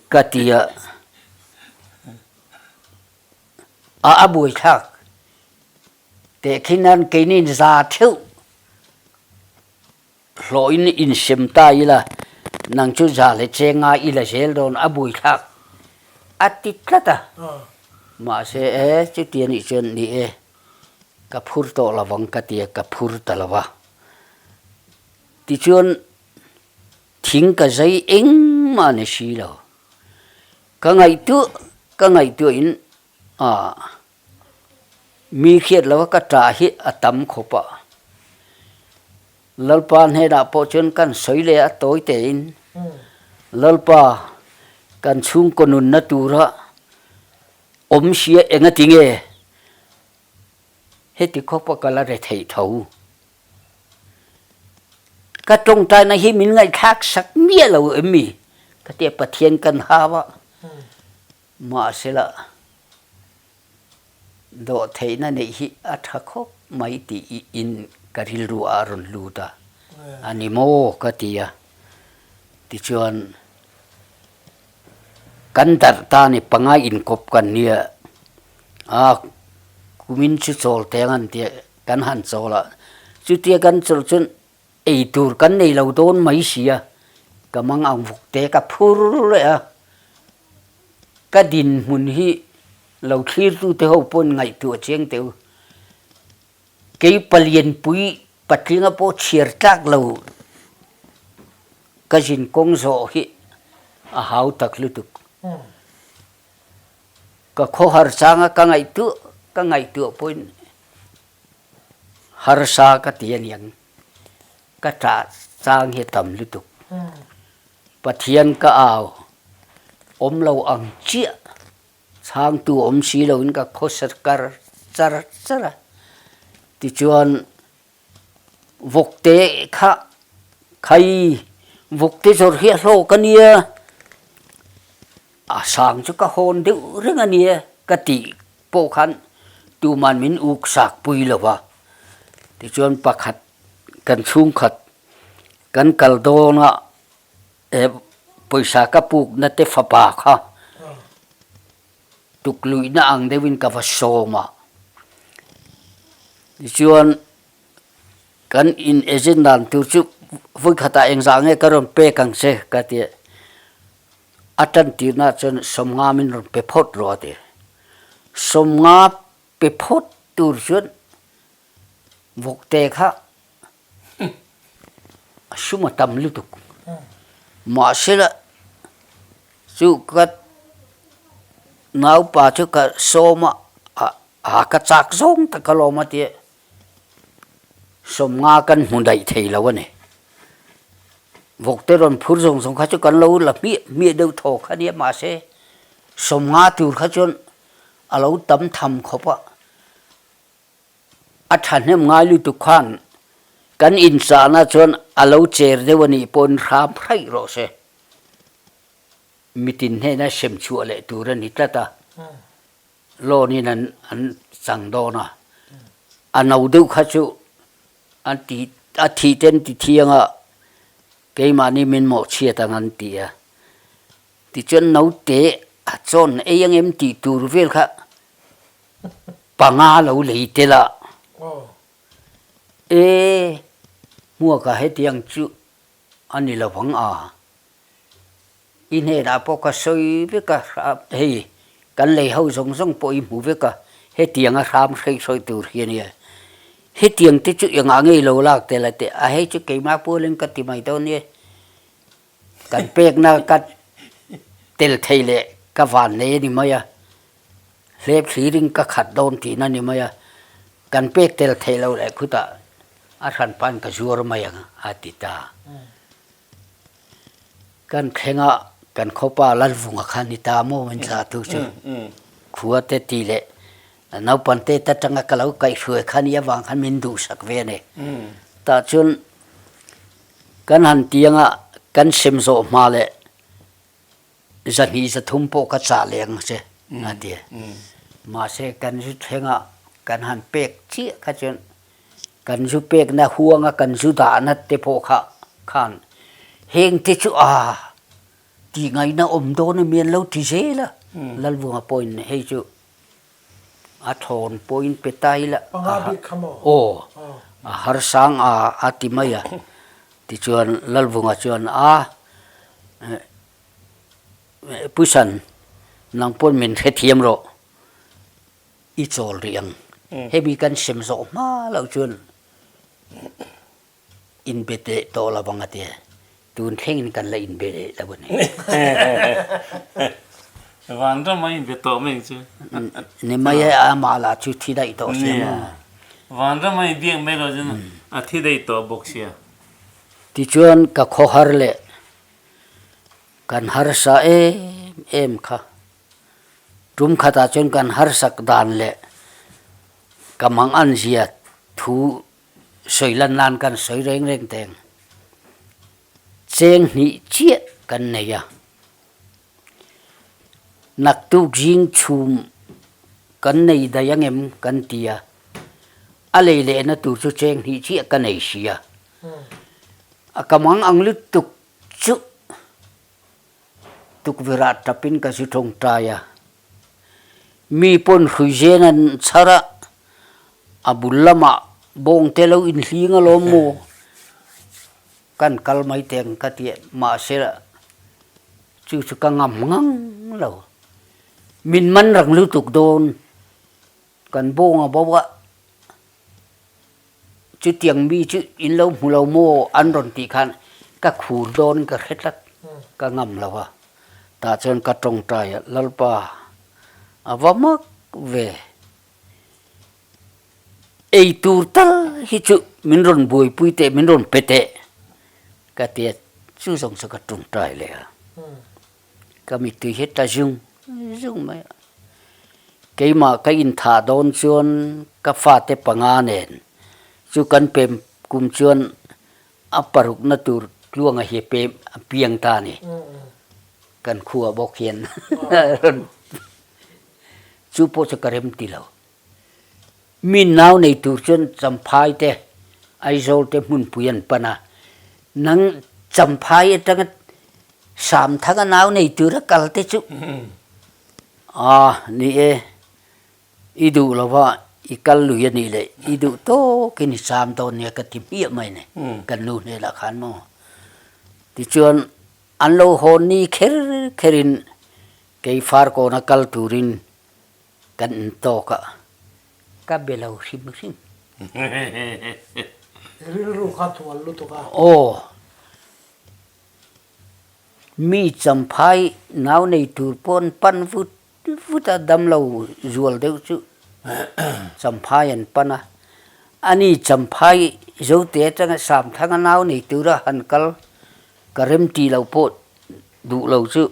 ka ti a, a a buaithlak teh khi nan keini za theuh hlawhin insem ta ila nang chu za leh chenga ila zel dawn a buaithlak a ti tlat a, mahse e chuti anih chuan ni e. Ka phur tawh lo vang ka ti a, ka phur ta lo va. Tichuan thing ka zai engmah ni si lo. Ka ngaihtuah ka ngaihtuahin ah mi hriat lo a ka tah hi a tam khawp a. Lalpa hnenah pawh chuan kan sawi leh a tawi tein, Lalpa kan chhungkaw nunna tura Awm sia enga ti nge heti khawpa ka la re theih tho. Ka tawngtaina hi min ngaihthlak sak miah lo em mi? Ka tia Pathian kan hau a, mahsela dawhtheihna neih hi a tha khawp mai tih in ka rilru ah a rawn lut a, a ni maw ka ti a, tichuan Kan darh ta ni panga inkawp kan nia a, kumin chu chawl teng an tia kan han chawl a, chutia kan chawlh chuan ei tur kan nei lo dawn mai si a, ka mang ang vuk te ka phur leh a, ka dinhmun hi lo thlirtu te ho pawhin ngaihtuah chiang teh u. Kei palianpui patlinga pawh chhiar tlak lo ka zin kawng zawh hi a hau tak lutuk. Ka khawhar changa ka ngaihtuah ka ngaihtuah pawhin harsa ka ti aniang ka ṭah chang hi a tam lutuk. Pathian ka au awm lo ang chiah. Chhangtu awm si loin ka khawsa kar char char a, tichuan vawkte kha khai vawkte zawrh hi a hlawk a nia, a sang chu ka hawn deuh reng a nia ka tih pawh khan tuman min uk sak pui lo va, tichuan pakhat kan chhungkhat kan kal dawn a. He pawisa ka pukna te fapa kha tukluihna ang deuhin ka va sawm a, tichuan kan in agent dan tur chu vawikhatah engzah nge ka rawn pek ang che ka ti a, a tan tirna chuan sawmnga min rawn pe phawt rawh a ti, sawmnga pe phawt tur chuan vawkte kha A sum a tam lutuk. Mahsela chu ka naupa chu ka sawm a, a ka chak zawng tak alawm a tia sawmnga kan hmu daih thei lo a ni. Vawkte rawn phur zawng zawng kha chu kan lo la hmiah hmiah deuh thaw kha nia mahse sawmnga tur kha chuan a lo tam tham khawp a. A thahnem ngai lutuk khan kan inchahna chuan a lo cher deuh a nih pawhin hram hraih rawh se. Mitin hnena sem chhuah leh tur a ni tlat a, loan in an an chang dawn a. A no deuh kha chu an ti a thih te an ti thiang a, keimahni min mawhchhiat ang an ti a. Tichuan naute a chawn ei ang em tih tur vel kha panga lo lei tel a. E hmuaka hetiang chu a ni lo vang a. I hnenah pawh ka sawi vek a, hei kan lei ho zawng zawng pawh i hmu vek a, hetiang a hram hrei hrawi tur hi a nia. Hetiang te chu engah ngei lo lak tel a teh a, hei chu keimah pualin ka ti mai dawn nia. Kan pekna ka tel thei leh ka van nei a ni mai a, hlep thlirin ka khat dawn tihna a ni mai a, kan pek tel theih loh leh khutah a hranpain ka zuar mai ang a ti ta. Kan thleng a, kan khawpa Lalvunga kha ni ta maw min thlah tu chu khua te ti leh naupang te ta tanga ka lo kaihhruai kha ni avang khan min duhsak ve a ni. Tah chuan kan han tiang a, kan sem zawh hma leh 200 300 pawh ka chah leh ang che a ti a. Mahse kan zu thleng a, kan han pek chiah kha chuan Kan zu pekna huanga kan zu dahna te pawh kha khan heng te chu a tih ngaihna awm dawn a mi an lo ti zel a, Lalvunga pawhin hei chu a thawn pawhin pe ta ila aw a harsang a a ti mai a, tichuan Lalvunga chuan a Puisan nang pawn min hrethiam rawh. I chawl rih ang. Hemi kan sem zawh hma loh chuan inbe leh tawh lo ang a ti a, tun thlengin kan la inbe leh lo a ni. Vanram a inbe tawh mai ang chu. Ni mai e, amah lah chu thi daih tawh sia maw. Vanram a inbiak mai loh chuan a thi daih tawh bawk sia. Tichuan ka khawhar leh kan harsa em em kha. Tum khatah chuan kan harsak dan leh ka mang an zia thu sawi lan nan kan sawi reng reng teng. Cheng hnih chiah kan nei a. Naktuk zing chhum kan nei daih angem kan ti a, a lei lehna tur chu cheng hnih chiah ka nei si a. A ka mang ang lutuk chu. Tukverh ah tap in ka zu tawngtai a, mi pawn hrui zen an chhar a, a bul lamah bawng te lo inhling alawm maw kan kal mai teh ang ka ti a, mahse chu chu ka ngam ngang lo, min man rang lutuk dawn kan bawng a bo a. Chutiang mi chu in lo hmu lo maw an rawn tih khan ka khur dawn ka hre tlat, ka ngam lo a. Tah chuan ka tawngtai a, Lalpa a va mak ve, ei tur tal hi chu min rawn buaipui teh, min rawn pe teh ka ti a, chu zawng chu ka tawngtai leh a. Ka mittui hi ta zung zung mai a. Keimah ka inthah dawn chuan ka fate panga nen chu kan pem kum chuan a parukna tur tluanga hi pem a piang ta a ni. Kan khua bawk hian rawn chu pawh chu ka rem ti lo. Mi nau nei tur chuan Champhai te Aizawl te hmunpui an pan a, nang Champhai atanga Samthanga nau nei tura kal te chu a ni e, i duh lova i kal lui a nih leh i duh tawkin i cham dawn nia ka ti hmiah mai ni kan nu hnenah khan maw. Tichuan an lo hawn ni kher kherin kei Farkawna kal turin Kan in tawk a, ka be lo hrim hrim. Rilru kha thual lutuk a. Aw. Mi champhai nau nei tur pawh an pan vut vut a, damlo zual deuh chu champhai an pan a. Ani champhai Zote atanga Samthanga nau nei tura han kal ka remti lo pawh duh lo chu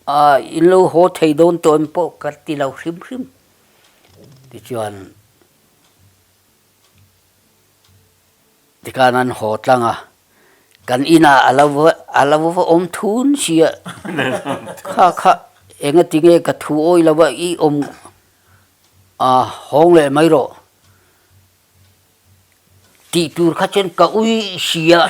A in lo haw thei dawn tawh em pawh ka ti lo hrim hrim. Tichuan tikhan an haw tlang a, kan inah a lo a lo va awm thun si a, kha kha engatinge ka thu awi lo a i awm a hawng leh mai rawh. Tih tur kha chuan ka ui si a.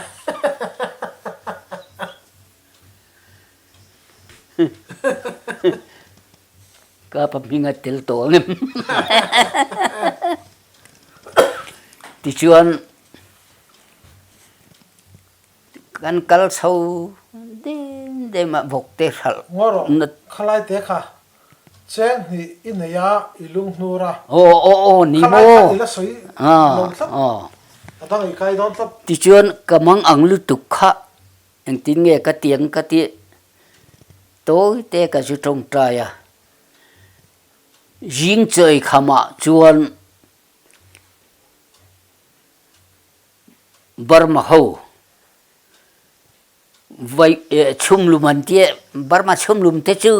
Ka pa hming a tel tawh ang em? Tichuan kan kal chho dem dem a vawk te hralh. Ngaw rawh, khalai te kha Cheng hnih i nei a, i lung hnur a. Aw aw aw ni maw. Khalai kha i la sawi lo tlat. A dang i kai dawn tlat. Tichuan ka mang ang lutuk kha engtin nge ka tiang ka ti tawi te ka zu tawngtai a. Zing chawi khamah chuan Burma ho Vai chhumlum an ti Burma chhumlum te chu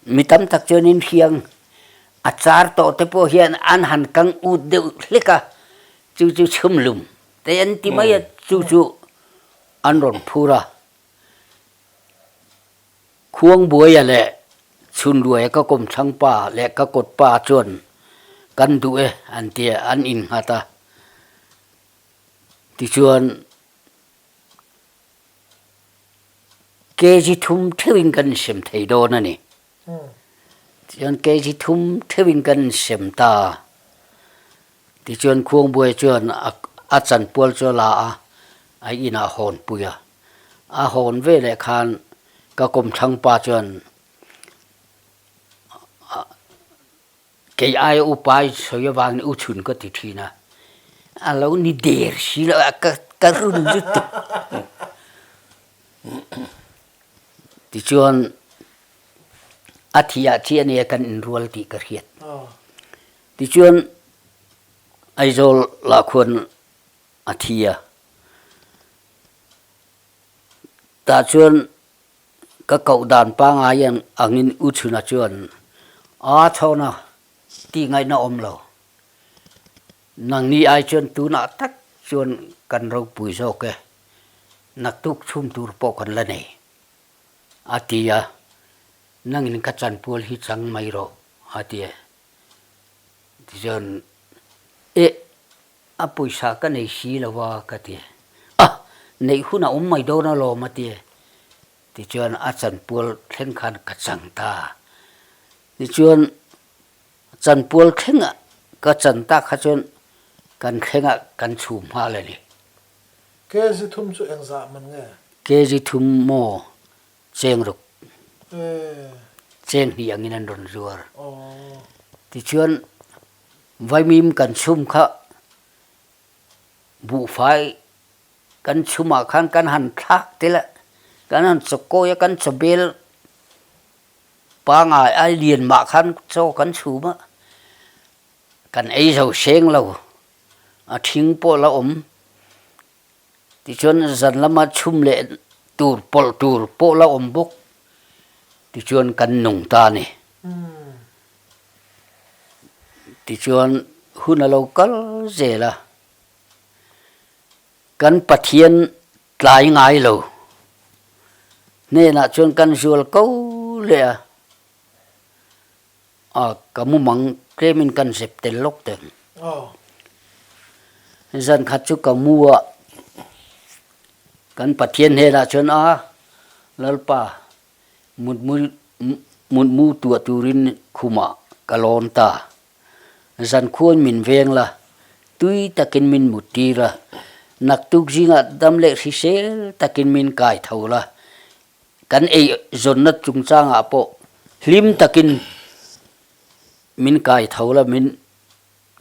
mi tam tak chuan in hriang a char tawh te pawh hian an han kang ut deuh hlek a, chu chu chhumlum te an ti mai a, chu chu an rawn phur a. Khuangbuaia leh Chhunruaia ka kawmthlang pa leh ka kawt pa chuan kan duh e an ti a, an innghat a. Tichuan Kg thum theuhin kan insem thei dawn a ni. Tichuan kg thum theuhin kan insem ta a. Tichuan Khuangbuai chuan a chanpual chu a la a, a inah a hawn pui a. A hawn veleh khan ka kawmthlang pa chuan Kei aia upa i sawi avangin u chhun ka ti thin a, a lo ni der si lo a, ka run lutuk. Tichuan a thih ah chiah ania kan inrual tih ka hriat. Tichuan Aizawl lah khuan a thi a, tah chuan Ka koh dan pangngai angin U Chhuna chuan a chhawn a, tih ngaihna awm lo. Nangni ai chuan tunah tak chuan kan ropui zawk e, naktuk chhum tur pawh kan la nei, a ti a, nangin ka chanpual hi chang mai rawh, a ti a. Tichuan, Eh, A pawisa ka nei si lo a ka ti. A! Neih hun a awm mai dawn alawm a ti. Tichuan a chanpual thleng khan ka chang ta. Tichuan chanpual thlengah ka chan tak kha chuan kan thlengah kan chhum nghal a ni. Kg thum chu engzah man nge? Kg thum maw cheng ruk cheng hnih angin an rawn zuar. Tichuan Vaimim kan chhum kha buhfai kan chhumah khan kan han thlak tel a, kan han chawkawi a, kan chawbel pangai ai lian mah khan chaw kan chhum a, kan ei zo seng lo, a thing pawh la awm. Tichuan zan lama chhum leh tur pawlh tur pawh la awm bawk tichuan kan nung ta a ni. Tichuan hun a lo kal zel a, kan Pathian tlai ngai lo hnenah chuan kan zual ko leh a, A ka mumang tlemin kan zep tel lawk teng. Zan khat chu ka mu a, kan Pathian hnenah chuan a Lalpa mutmu mutmu tuah turin khumah ka lawn ta. Zan khuan min veng la, tui takin min mut tir a, naktuk zingah dam leh hrisel takin min kai tho la, Kan ei zawnna chungchangah pawh hlim takin min kai tho la, min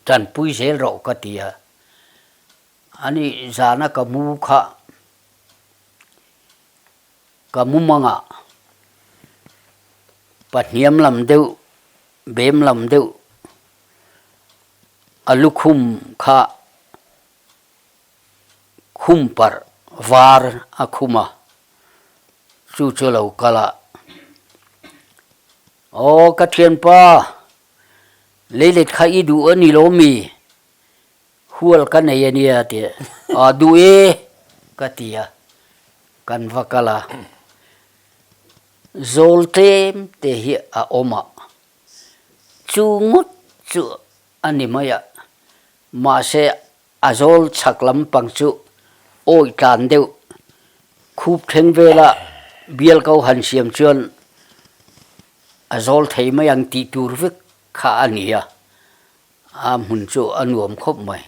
tanpui zel rawh ka ti a. Ani zana ka mu kha ka mu mangah pahniam lam deuh, bem lam deuh a lukhum kha Khum parh var a khum a, chu chu lo kal a, Aw ka thianpa, leilet kha i duh a ni lo mi? Hual ka nei a nia ti a, duh e ka ti a, kan va kal a, zawl tlem te hi a awm a, chu ngawt chu a ni mai a, mahse. A zawl chhak lampang chu awih tlan deuh khup thleng vela bial ko han siam chuan a zawl thei mai ang tih tur vek kha a ni a, a hmun chu a nuam khawp mai.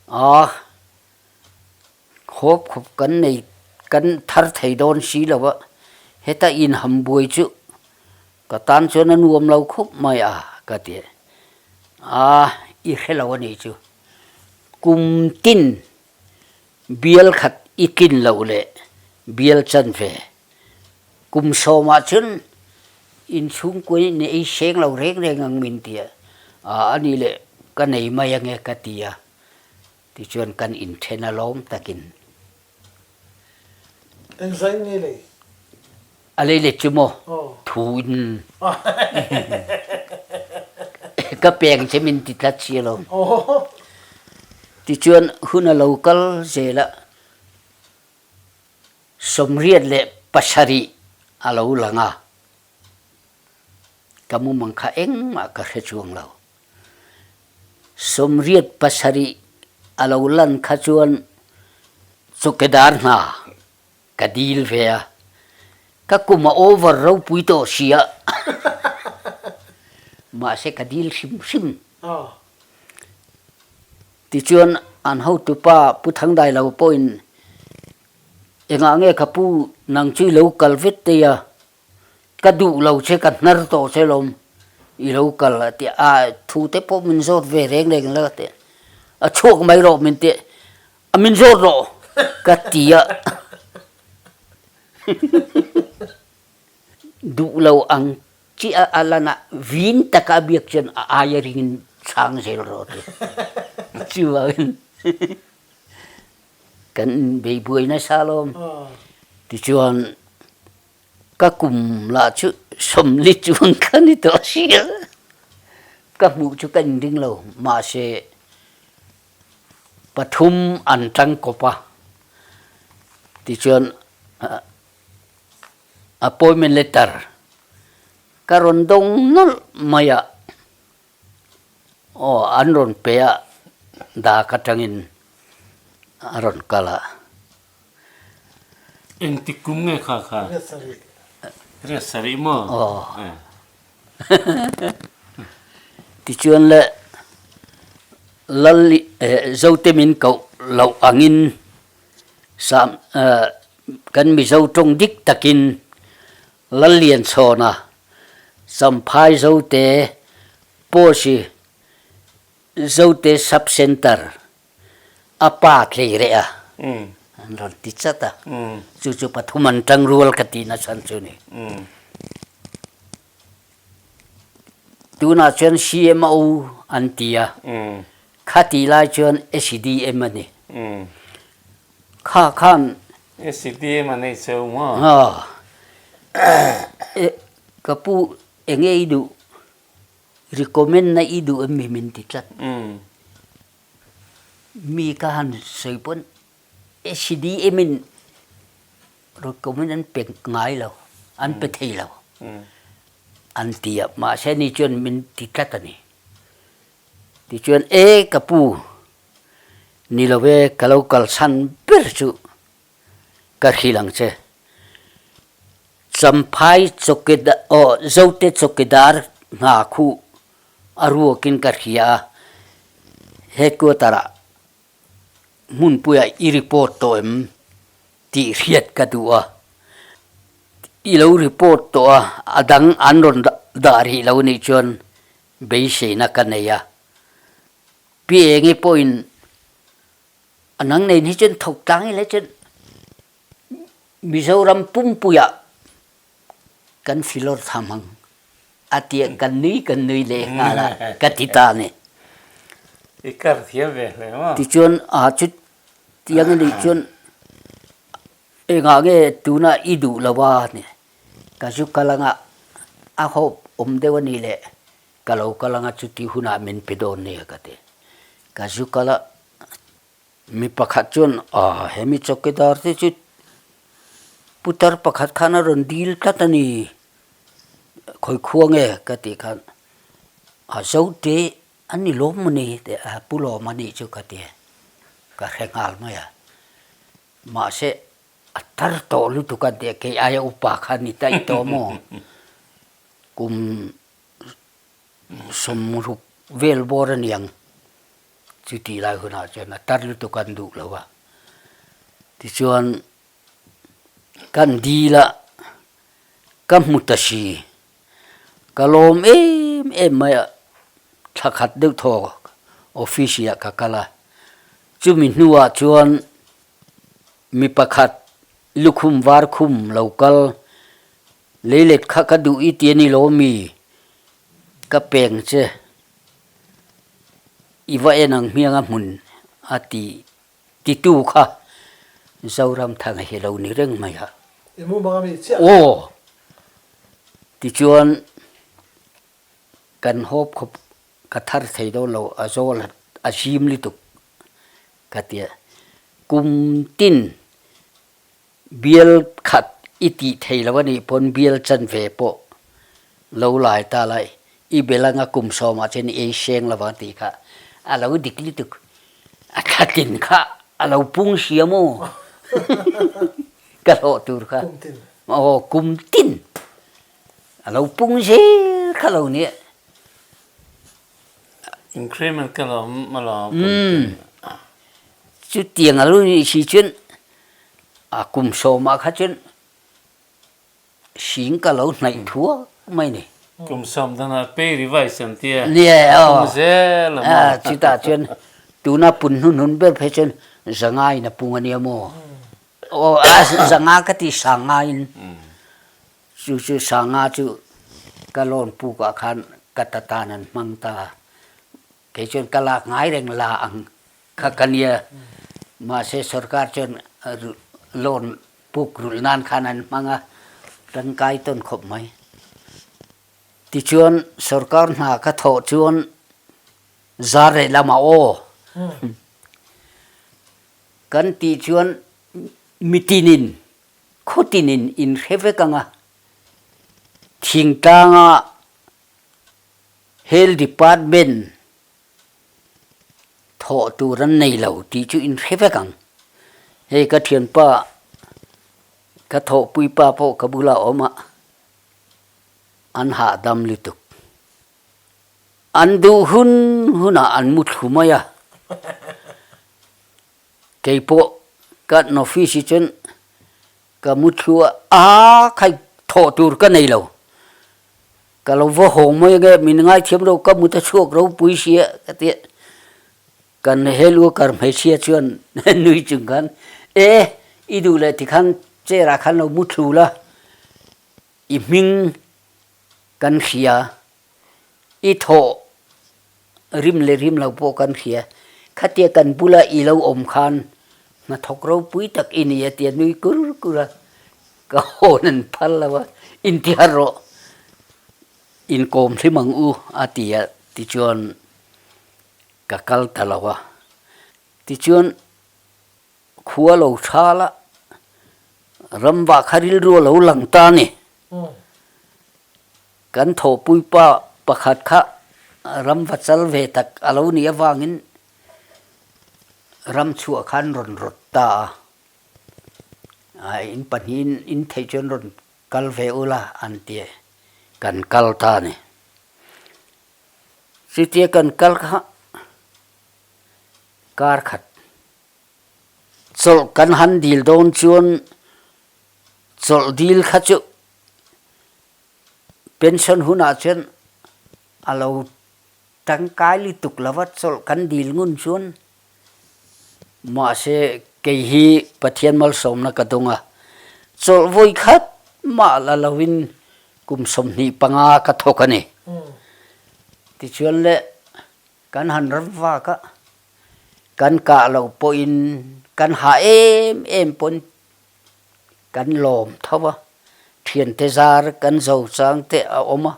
A khawp khawp kan nei kan thar thei dawn si lo a, heta inham buai chu ka tan chuan a nuam lo khawp mai a ka ti a, i hre lo a nih chu. Kum tin bial khat i tlin loh leh bial chan ve Kum sawmah chuan inchhungkuai in ei seng lo reng reng ang min ti a, a ni leh ka nei mai ange ka ti a, tichuan kan inthen a lawm takin. Engzai nge lei? A lei let chu maw? Thu in ka peng che min ti tlat si alawm. Tichuan hun a lo kal zel a. 87 a lo lang a, ka mumang kha engmah ka hre chuang lo. 87 a lo lan kha chuan chawkedar hna ka dil ve a, ka kum a over ropui tawh si a, mahse ka dil hrim hrim. Tichuan an hotupa Pu Thangdailo pawhin, Engah nge ka pu nang chu i lo kal vet tei a, ka duh lo che ka hnar tawh che lawm, i lo kal a ti a, thu te pawh min zawt ve reng reng la ti a, chhuak mai rawh min ti a, min zawt rawh ka ti a, duh lo ang Chiah a lan a, vin taka a biak chuan a aia ringin chhang zel rawh ti. Chuvangin kan inbeibuai nasa alawm. Tichuan ka kum lah chu 40 chuang ka ni tawh sia. Ka hmuh chu ka inring lo, mahse pathum an tang kawp a. Tichuan Appointment letter ka rawn dawng nawlh mai a, aw an rawn pe a, dak atangin a rawn kal a. Engtik kum nge kha kha? Riat sarih maw? Aw. Tichuan le Lal Zote min koh loh angin Sam kan Mizo tawng dik takin Lallianchhawna, Champhai Zote Posi Zote Sub Centre a pa tlei reh a, an rawn ti chat a, chu chu pathum an tang rual ka tihna chhan chu ni. Tunah chuan CMO an ti a, kha tih lai chuan SDM a ni. Kha khan. SDM a nei cheu maw? Ka pu enge i duh, recommend na i duh em mi min ti tlat. Mi ka han sawi pawn SDM in Recommend an pe ngai lo, an pe thei lo an ti a, mahse ni chuan min ti tlat a ni. Tichuan e ka pu ni lo e ka lo kalsan ber chu ka hrilh ang che. Champhai chawkidar aw Zote chawkidar hna khuh a ruakin ka hria a, headquarter ah hmunpuiah i report tawh em tih hriat ka duh a, i lo report tawh a, a dang an rawn dah rih lo nih chuan beiseina ka nei a. Pi Engi pawhin a nang nen hi chuan thawk tlang ila chuan Mizoram pumpuiah kan filawr tham ang a tia kan nui kan nui leh nghal a ka ti ta a ni. I kar thiam ve hle maw? Tichuan a chu tiang a nih chuan engah nge tuna i duh lo a ni ka zu kal anga a hope awm deuh a nih leh ka lo kal anga chuti hunah min pe dawn nia ka ti. Ka zu kal a Mi pakhat chuan, Aw, hemi chawkidar te chu putar pakhat khan a rawn dil tlat a ni, khawi khua nge ka tih khan, A Zote a ni lawm maw ni? Pu Lawm a nih chu ka ti. ka hre nghal mai a. Mahse a tar tawh lutuk a tia kei aia upa kha ni daih tawh maw? Kum sawmruk vel bawr a niang chutih lai hunah chuan a tar lutuk an duh lo a. Tichuan kan dil a, ka hmu ta si. Ka lawm em em mai a, thla khat deuh thaw office ah ka kal a. Chumi hnuah chuan mi pakhat lukhum var khum lo kal leilet kha ka duh i ti a ni lo mi ka peng che i va en ang hmiang a hmun a ti titu kha Zoramthanga hi lo ni reng mai a. I mumang a mi chiah. Aw tichuan kan hawp khawp ka thar thei dawn lo a zawl a zim lutuk ka ti a, kum tin bial khat i tih thei lo a nih pawn bial chanve pawh lo lai ta lai i bel anga kum sawmah chuan i ei seng lo vang tih kha a lo dik lutuk a thlatin kha a lo pung sia maw ka hlawh tur kha aw kum tin. A lo pung zel kha lo nia. Increment ka lo ma lo. Umm. Chutiang a lo nih si chuan a kum sawmah kha chuan sing ka lo hnaih thuak mai ni. Kum sawm danah pay revise an tia. Nia aw. Pung zel a maw. Chutah chuan tuna pun hnunhnun ber phei chuan zanga in a pung a nia maw. Aw zanga ka ti sanga in. Chu chu Sanga chu ka loan puk ah khan ka ta tan an hmang ta. Kei chuan ka lak ngai reng la ang kha ka nia. Mahse sorkar chuan loan puk rulh nan khan an hmang a, tangkai tawn khawp mai. Tichuan sorkar hna ka thawh chuan zar leh lamah aw kan tih chuan mitinin Khawtinin in hre vek ang a, thingtlanga Health Department thawh tur an nei lo tih chu in hre vek ang. Hei ka thianpa, ka thawhpuipa pawh ka bulah a awm a, an hahdam lutuk. An duh hun hunah an mu thlu mai a. Keipawh ka office hi chuan ka mu thlu a, aa khai thawh tur ka nei lo. Ka lo va hawng mai ange, min ngaithiam lo ka mut a chhuak ropui sia ka ti a. Kan helu kar hmeichhia chuan nui chung khan, E, i duh leh tikhan chair ah khan lo mu thlu la, i hming kan hria, I thawh rim leh rim lo pawh kan hria. Khatia kan bula i lo awm khan hnathawk ropui tak i ni a tia nui kur kur a, ka hawn an phal lo a, intihar rawh, inkawm hlim ang u a ti a, tichuan ka kal ta lo a. Tichuan Khua lo thal a, ramvah kha rilru a lo lang ta a ni. Kan thawhpuipa pakhat kha ramva chal ve tak a lo nih avangin ram chhuah khan rawn rawt ta a. In pahnihin in theih chuan rawn kal ve ula an ti a, kan kal ta a ni. Chutia kan kal kha kar khat Chawlh kan han dil dawn chuan chawlh dil kha chu pension hunah chuan a lo tangkai lutuk lo va, chawlh kan dil ngun chuan mahse kei hi Pathian malsawmna ka dawng a, chawlh vawi khat mah la lovin kum 25 ka thawk a ni. Tichuan le Kan han ram vak a, kan kah loh pawhin kan hah em em pawn kan lawm tho a, thiante zar kan zo chang te a awm a,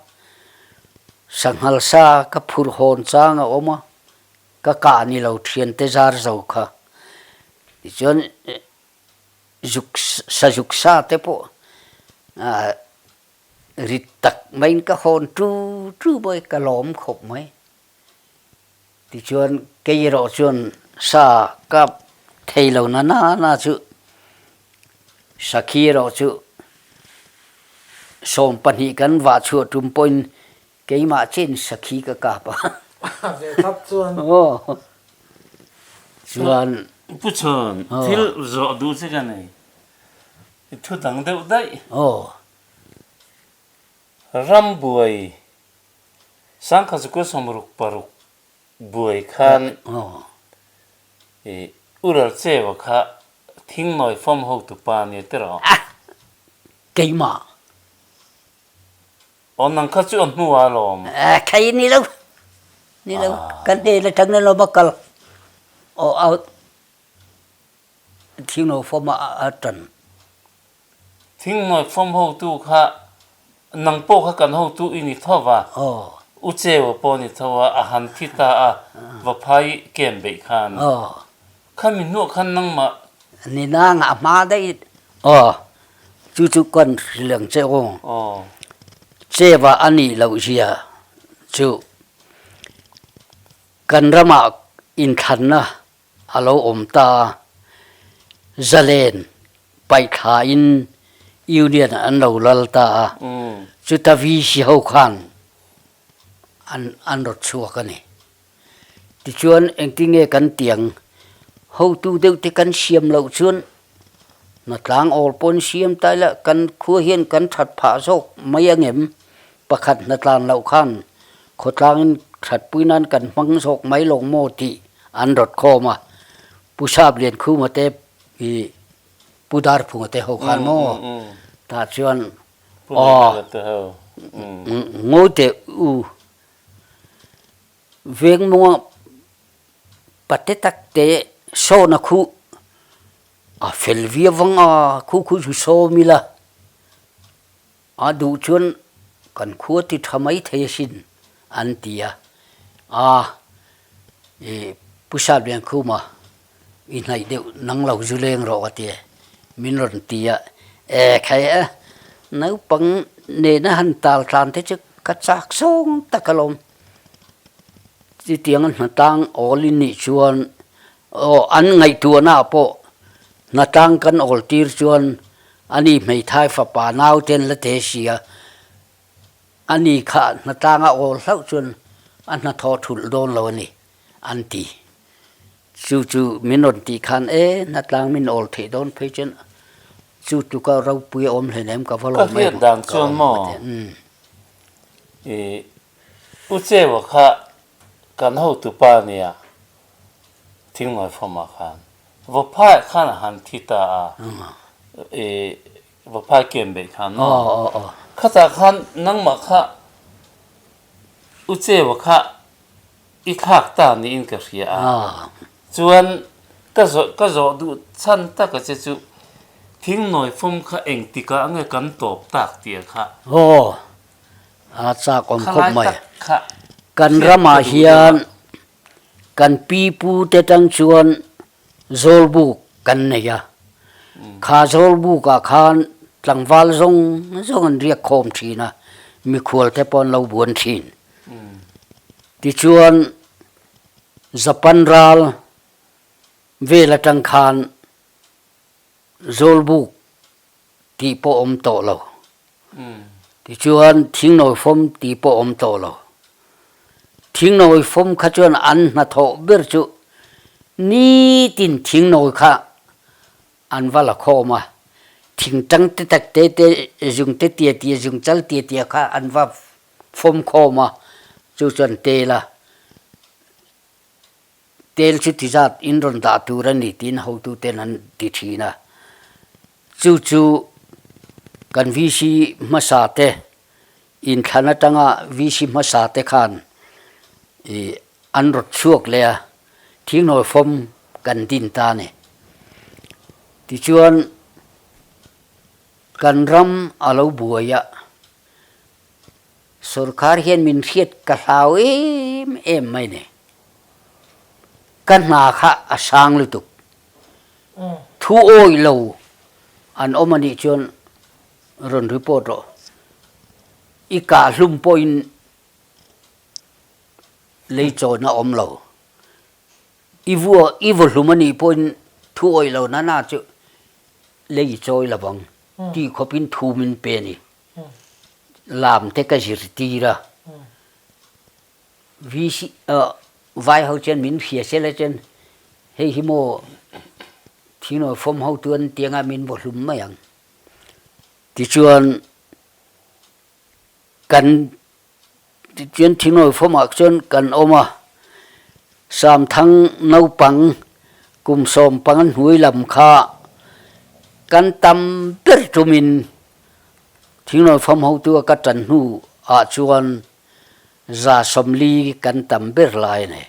sanghal sa ka phur hawn chang a awm a, ka kah ni lo thiante zar zo kha. Tichuan zuk sazuk sa te pawh Rit tak maiin ka hawn tu tu mai, ka lawm khawp mai. Tichuan kei erawh chuan sa ka thei lo na na na chu sakhi erawh chu 12 kan vah chhuah tum pawhin keimah chen sakhi ka kap a. Ve thap chuan. Aw chuan. Pu Chhawn, thil zawh duh che ka nei. I thu dang deuh daih. Aw. Ram buai sangkhat zakua 66 buai khan i Ural Chewa kha thingnawi fawm hotu pa nia ti rawh. Keimah. Aw nang kha chu a hnuah alawm. Khai ni lo. Ni lo. Kan hnen atang nan awm a kal. Aw out. Thingnawi fawm a tan. Thingnawi fawm hotu kha nang pawh kha kan hotu i ni tho va, U Chewa pawh ni tho a, a han thi ta a, va phai kem beih khan. Khami hnuah khan nangmah. Ni na ngah hma daih aw, chu chu kan hrilh ang che aw. Chewa a nih loh zia chu kan ramah inthlanna A lo awm ta a, zalen paihthlain Union an lo lal ta a, chuta VC ho khan an an rawt chhuak a ni. Tichuan engtinge kan tiang hotu deuh te kan siam loh chuan hnatlang awl pawn siam ta ila kan khua hian kan that phah zawk mai angem pakhat hnatlan loh khan Khawtlangin thatpui nan kan hmang zawk mai lo maw tih an rawt khawm a, Pu Sap Liankhuma te i Pu Darphunga te ho khan maw tah chuan aw ngawi teh u veng mawnga pate tak te sawna khu a fel viau vang a khu khu chu sawm ila. A duh chuan kan khua ti tha mai thei asin an ti a, a i Pu Satliankhuma i hnaih deuh nang lo zu leng rawh ka ti e, min rawn ti a, e khai e, naupang nena han tal tlan te chu ka chak zawng tak alawm, chutiang a hnatang awl in nih chuan Aw, an ngaihtuahna ah pawh hnatlang kan awl tir chuan ani hmeithai fapa naute an la te si a, ani kha hnatlang a awl hlauh chuan a hnathawh thulh dawn lo a ni, an ti. Chu chu min rawn tih khan e, hnatlang min awl theih dawn phei chuan chu tluka ropui a awm hleinem ka va lawm em. Ka hriat dan chuan maw i U Chewa kha kan hotupa nia. Thingnawi fawmah khan Vaphai khan a han thi ta a, i Vaphai kem beih khan maw? Khatah khan nangmah kha U Chewa kha i thlak ta niin ka hria a, chuan ka zawh ka zawh duh chhan taka che chu Thingnawi fawm kha engtikah nge kan tawp tak tih a kha. Aw, a chak awm khawp mai. Kan ramah hian Kan pi pu te tang chuan Zawlbuk kan nei a, kha Zawlbuk ah khan tlangval zawng zawng an riak khawm thin a, mikhual te pawh an lo buan thin. Tichuan Japan ral vel atang khan Zawlbuk tih pawh awm tawh lo. Tichuan thingnawi fawm tih pawh awm tawh lo. Thingnawi fawm kha chuan an hnathawh ber chu nitin thingnawi kha an va la khawm a, thingtang te tak te te zung te tia tia zung chal tia tia kha an va fawm khawm a, chu chuan tel a. Tel chu ti zat in rawn dah tur a ni tiin hotuten an ti thin a. Chu chu kan VC hmasa te inthlan atanga VC hmasa te khan ih an rawt chhuak leh a, thingnawi fawm kan din ta a ni. Tichuan kan ram a lo buai a, Sorkar hian min hriat ka hlau em em mai ni. Ka hna kha a sang lutuk. Thu awih lo an awm a nih chuan rawn report rawh. I kah hlum pawhin lei chawn a awm lo. I vua i vaw hlum a nih pawhin. Thu awih lo na na chu lei chawi lo vang tih khawpin thu min pe a ni. Lam te ka zirtir a. VC vai ho chuan min hria sela chuan hei hi maw thingnawi fawm ho chuan tianga min vaw hlum mai ang. Tichuan kan tichuan thingnawi fawmah chuan kan awm a, Samthang naupang kum sawmpanga hnuai lam kha kan tam ber tumin thingnawi fawm hotu a ka tan hnu ah chuan 40 kan tam ber lai a ni.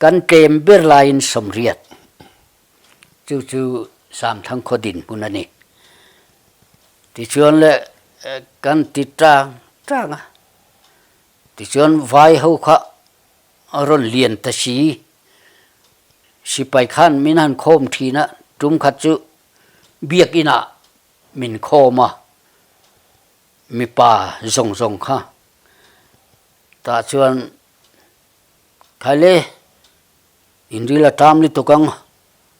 Kan tlem ber laiin 80. Chu chu Samthang khaw dinhmun a ni. Tichuan le kan ti tang tang a. Tichuan vai ho kha a rawn lian ta si. Sipai khan min han khawm thin a, tum khat chu biakinah min khawm a. Mipa zawng zawng kha tah chuan Khaile inril a tam lutuk ang,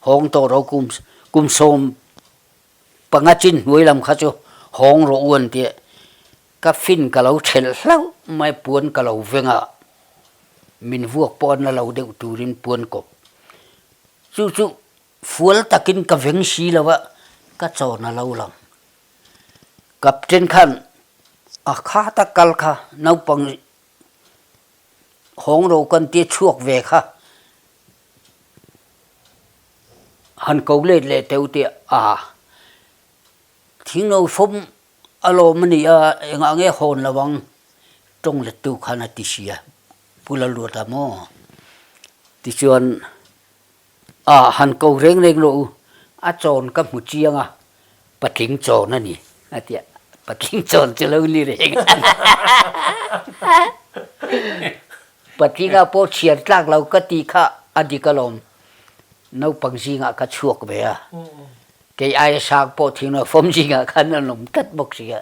hawng tawh ro kum kum 15 chin hnuai lam kha chu hawng rawh u an ti a, ka fin ka lo thelh hlauh mai puan ka lo veng a, min vuak pawh an la lo deuh turin puan kawp chu chu fual takin ka veng si lo a, ka chawn a lo lang. Captain khan a khata kal kha naupang hawng ro kan tia chhuak ve kha han ko let leh teuh tih a thingno fawm a lawm a ni a engah nge hawn lo ang tawng lettu khan a ti si a Pu Lalruata maw tichuan A han ko reng reng rawh u, a chawn ka hmu chiang a, patling chawn a ni a ti a, patling chawn chu lo ni reng a, patlinga pawh chhiar tlak lo ka tih kha a dik alawm, naupang zingah ka chhuak ve a, kei aia sang pawh thinglo fawm zingah khan an awm tlat bawk si a,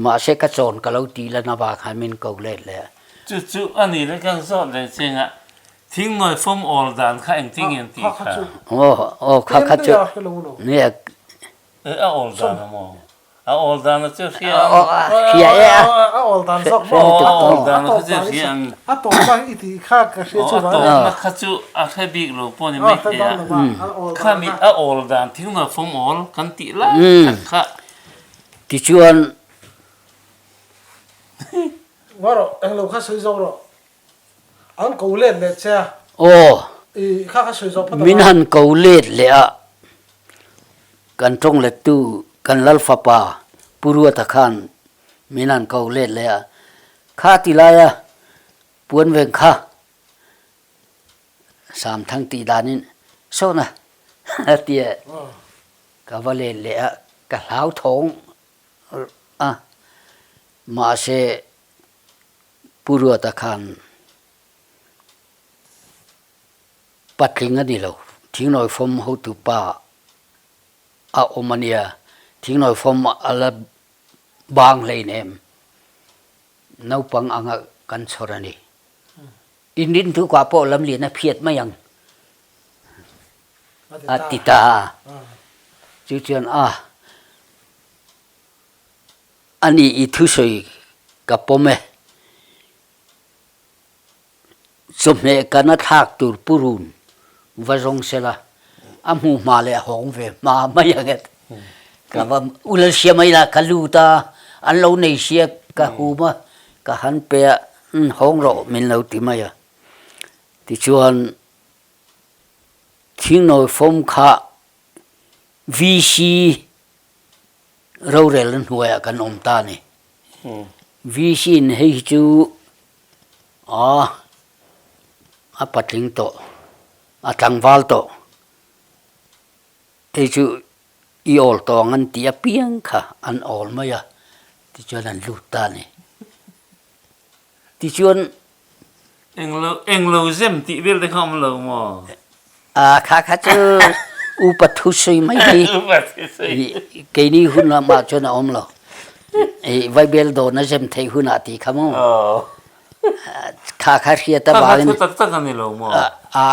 mahse ka chawn ka lo tih lan avang khan min ko let leh a. Chu chu a ni le kan zawt leh cheng a, Thingnawi fawm awl dan kha engtin nge an tih kha? Aw aw kha kha chu nia. E a awl dan a maw? A awl dan a chu hria ang. Hria e a. A awl dan zawk maw? A awl dan kha chu hria ang. A tawpna i tih kha ka hria chu va. A tawpna kha chu a hre bik lo pawh ni mai thei a. Khami a awl dan thingnawi fawm awl kan tih lai tak kha. Tichuan. Ngaw rawh, englo kha sawi zawk rawh. An ko let leh che a. Aw. I kha kha sawi zawh phawt ang a. Min han ko let leh a, kan tawng lettu kan Lal fapa Pu Ruata khan min han ko let leh a, kha ti laia puan veng kha Samthang tih danin sawna a ti a, ka va let leh a, ka hlauthawng a, mahse Pu Ruata khan patling a ni lo, thingnawi fawm hotu pa a awm a nia, thingnawi fawm a la bang hlein em, naupang anga kan chhawr a ni. Inrin tukah pawh lamlian a phiat mai ang a ti ta a, chu chuan a. A ni i thusawi ka pawm e. Chawhmeh kana thlak tur purun va zawng sela, a hmu hma leh a hawng ve hma mai ang e. Ka va ulal sia mai la, ka lut a, an lo nei sia ka hum a, ka han pe a, hawng rawh min lo ti mai a. Tichuan thingnawi fawm kha VC Rorelna hnuaiah kan awm ta a ni. VC in hei hi chu a a patling tawh, a tlangval tawh, hei chu i awl tawh ang an tih apiang kha an awl mai a, tichuan an lut ta a ni. Tichuan. Englo englo zem tih vel te kha awm lo maw? A kha kha chu upa thusawi mai hi. Upa thusawi. Keini hun lamah chuan a awm lo. I vaibel dawn a zem theih hunah tih kha maw? Aw. Kha kha hriat avangin. Kha kha thu tak tak a ni lo maw? A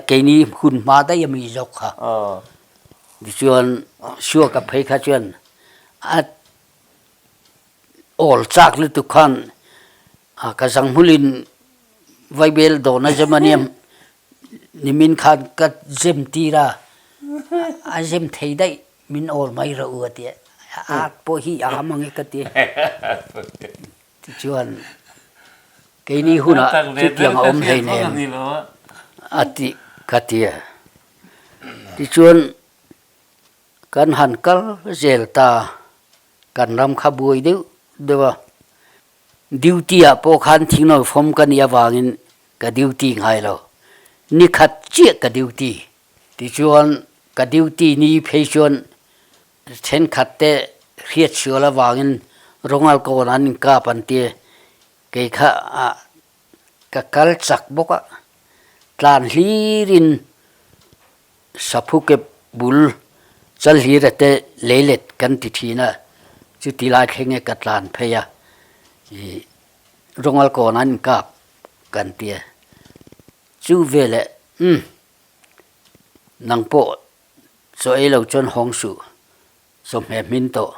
keini hun hma daih a mi zawk kha. Tichuan Suaka phei kha chuan a awl chak lutuk khan ka zanghmulin vaibel dawhna zem a nia nimin khan ka zem tir a, a zem thei daih min awl mai rawh u a ti a, a pawh hi a ham ang e ka ti. Tichuan keini hunah chutiang a awm hleinem a ti ka ti a. Tichuan kan han kal zel ta, kan ram kha buai deuh deuh a. Duty ah pawh khan thingnawi fawm ka nih avangin ka duty ngai lo, nikhat chiah ka duty. Tichuan ka duty ni phei chuan Thenkhat te hriat sual avangin Rongal kawn an inkap an ti. Kei kha ka kal chak bawk a, tlan hlirin Saphuke bul Chalhlira te leilet kan ti thin a, chuti lai thleng e ka tlan phei a, ih Rongal kawn an inkap kan ti a. Chu veleh umm nang pawh Chaw ei lo chuan hawng suh, chawhmeh hmin tawh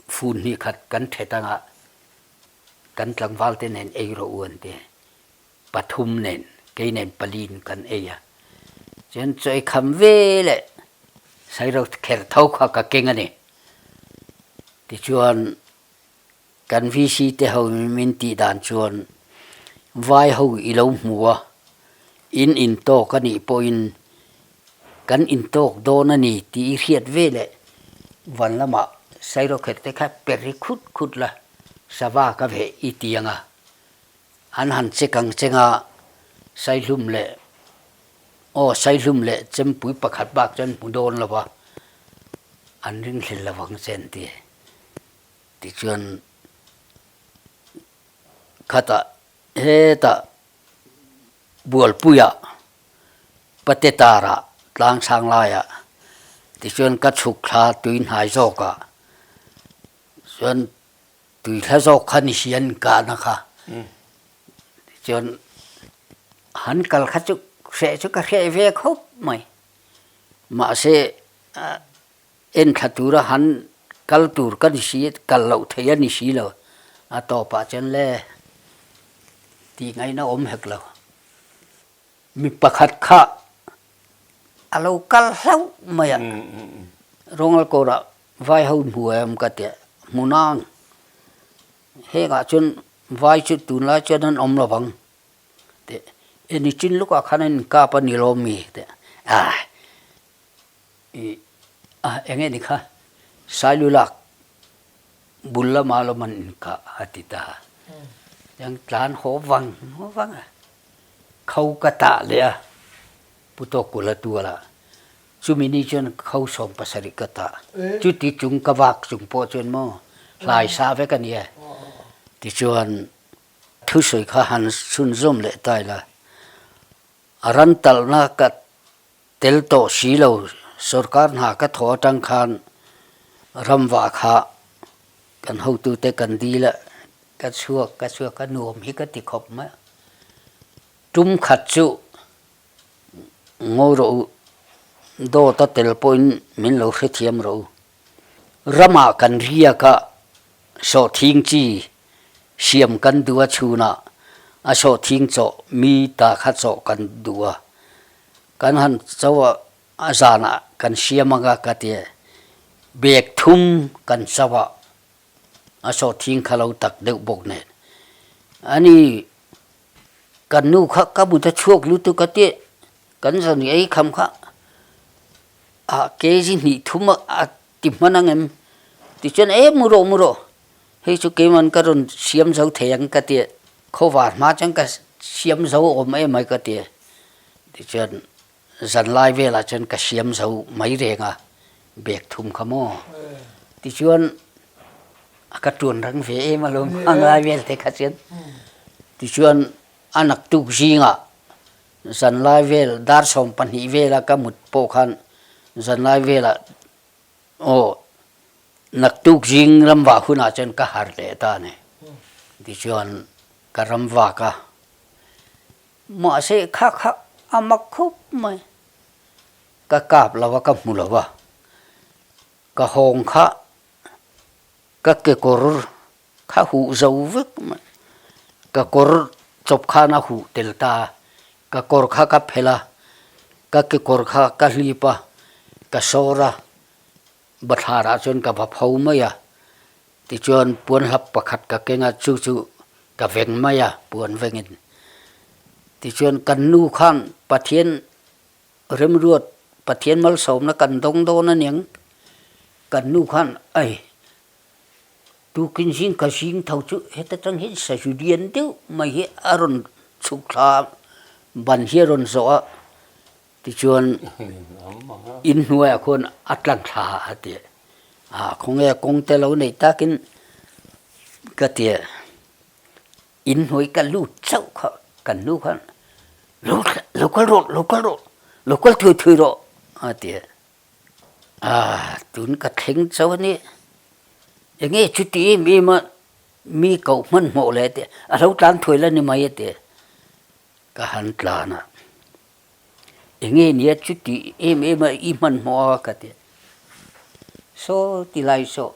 fun hnih khat kan thet anga kan tlangval te nen ei rawh u an ti. Pathum nen, kei nen palin kan ei a. Chuan chaw ei kham ve leh sairo kher tho kha ka keng a ni. Tichuan kan VC te ho min tih dan chuan vai ho i lo hmu a, in intawk a nih pawhin kan intawk dawn a ni tih i hriat ve leh van lamah sairawkher te kha per hi khut khut la sava ka veh i ti ang a, an han che kang cheng a, saihlum leh aw saihlum leh chempui pakhat bak chuan hmu dawn lo va, an ringhlel lo vang che an ti. Tichuan khatah hetah Bualpuiah Patetarah tlang sang laiah tichuan ka chhuk thla tui hnai zawkah chuan tui thla zawk kha ni si an inkahna kha tichuan han kal kha chu hreh chu ka hreh ve khawp mai mahse En thla tura han kal tur ka ni si, kal loh thei a ni si lo. A tawpah chuan le tih ngaihna awm hek lo. Mi pakhat kha a lo kal hlauh mai a, Rongalkawrah vai ho hmu em ka ti a, hmu nang. Hengah chuan vai chu tunlai chuan an awm lo vang tih, e nichin lukah khan an inkap a ni lawm mi tih a. Ih a eng nge ni kha Sailulak bul lama lawm an inkah a ti ta. Chuan tlan haw vang vang a, kho ka tah leh a, Pu Tawkula tuala chumi ni chuan kho 70 ka tah. Chuti chung ka vak chung pawh chuan maw hlai sa vek a nia. Tichuan thusawi kha han chhunzawm leh ta ila, a ran talhna ka Tel tawh si lo, sorkar hna ka thawh atang khan ramvah kha kan hotute kan dil a, ka chhuak ka chhuak a nuam hi ka ti khawp mai a. Tum khat chu ngawi rawh u, dawt a tel pawhin min lo hrethiam rawh u. Ramah kan riak a, sawhthing chi siam kan duh a chhunah a sawhthing chawh mi ta kha chawh kan duh a. Kan han cho a, a zanah kan siam ang a ka ti a, bag thum kan cho a, a sawhthing kha lo tak deuh bawk nen. Ani kan nu kha ka mut a chhuak lutuk a ti, kan zan ei kham kha a kg hnih thum a ti hman ang em? Tichuan e mu rawh mu rawh, hei chu keiman ka rawn siam zo thei ang ka ti a, khawvar hma chuan ka siam zo awm em mai ka ti a. Tichuan zanlai velah chuan ka siam zo mai reng a, bag thum kha maw. Tichuan a ka tuan rang ve em alawm a ngai vel te kha chuan. Tichuan a naktuk zingah zanlai vel dar 12 vela ka mut pawh khan zanlai velah aw naktuk zing ram vah hunah chuan ka harh leh ta a ni. Tichuan. Ka ram vak a. Mahse kha kha a mak khawp mai. Ka kap lo a, ka hmu lo a. Ka hawng kha ka kekawr kha huh zo vek mai. Ka kawr chawp khan a huh tel ta a, ka kawr kha ka phelh a, ka kekawr kha ka hlip a, ka sawr a, bathlarah chuan ka va pho mai a. Tichuan puanhlap pakhat ka keng a, chu chu ka veng mai a, puan vengin. Tichuan kan nu khan Pathian Remruat, Pathian malsawmna kan dawng dawn a niang, kan nu khan ai tukin zing ka zing tho chu heta tang hian sazu lian deuh mai hi a rawn chhuk thla a, ban hi a rawn zawh a, tichuan inhnuaiah khuan a tlang thla a ti a, khawnge kawng te lo neih takin ka ti a. In hnuai ka lut chauh kha kan nu khan lo lo kal rawh lo kal rawh lo kal thui thui rawh a ti a, ah tun ka thleng chauh a ni enge chuti em em a mi koh hmanhmawh leh te a lo tlan thuai la ni mai a ti a, ka han tlan a enge nia chuti em em a i hmanhmawh a ka ti a, saw ti lai saw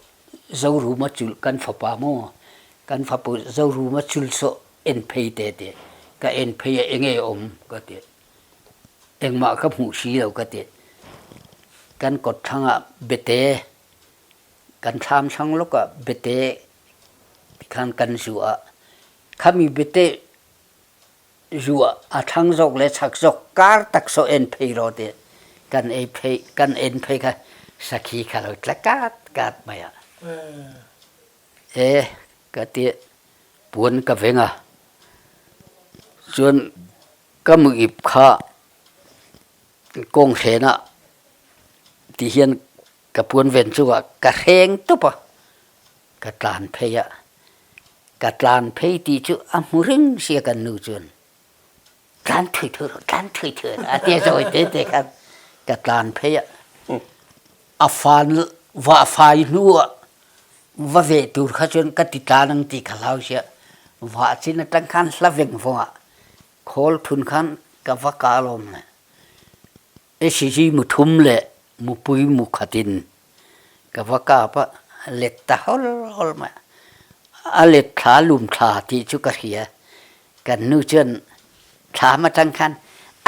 Zoruma chulh kan fapa maw? Kan fapa Zoruma chul saw en phei teh teh ka en phei a enge awm ka ti. Engmah ka hmuh si lo ka ti. Kan kawt thlangah bete kan thlam thlang lawkah bete tikhan kan zuah a, khami bete Zuah a thlang zawk le chak zawk kar tak saw en phei rawh tih kan ei phei kan en phei kha sakhi kha lo tla kat kat mai a. E ka ti puan ka veng a chuan ka muip kha kawng hren ah ti hian ka puan ven chungah ka hreng tup a ka tlan phei a. Ka tlan phei tih chu a hmu reng sia kan nu chuan tlan thui thui rawh tlan thui thui rawh a tia zawi te te khan ka tlan phei a a fan va fai hnu ah va ve tur kha chuan ka ti tlan ang tih ka hlau sia vah chin atang khan hla veng vawng ah khawl thun khan ka va ka alawm le SCG mu thum leh mupui mu khatin ka va kap a, let ta hawl hawl mai a. A let thla lum thla tih chu ka hria. Kan nu chuan thlam atang khan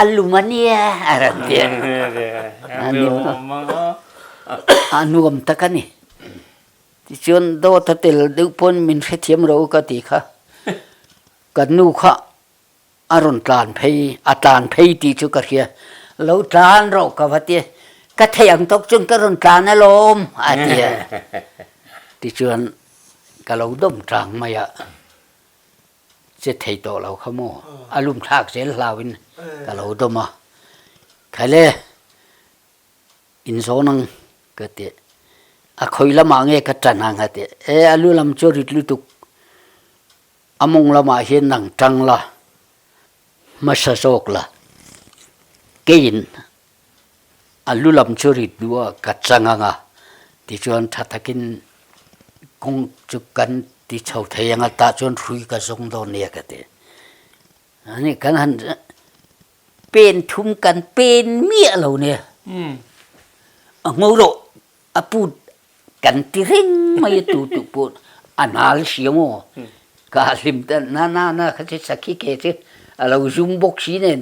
a lum a nia a rawn ti a. A nuam tak a ni. Tichuan dawt a tel deuh pawn min hrethiam ro ka ti kha. Kan nu kha A rawn tlan phei, a tlan phei tih chu ka hria. Lo tlan rawh ka va ti a, ka theih ang tawk chuan ka rawn tlan alawm a ti a. Tichuan ka lo dawm tlang mai a, che thei tawh lo kha maw, a lum thlak zel hlauin ka lo dawm a. Khaile inzawn ang ka ti, a khawi lamah nge ka tan ang a ti, e a lu lam chu a rit lutuk A mawng lamah hian nang tang la, hmasa zawk la, keiin a lu lam chu rit duh a ka chang ang a, tichuan tha takin kawng chu kan ti chho thei ang a, tah chuan hrui ka zawng dawn nia ka ti. Ani kan han pen thum kan pen miah lo nia, a ngo rawh a put kan ti reng mai a tu tu pawh a nal si ang aw ka hlim ta na na na kha chu sakhi ke chu a lo zum bawk si nen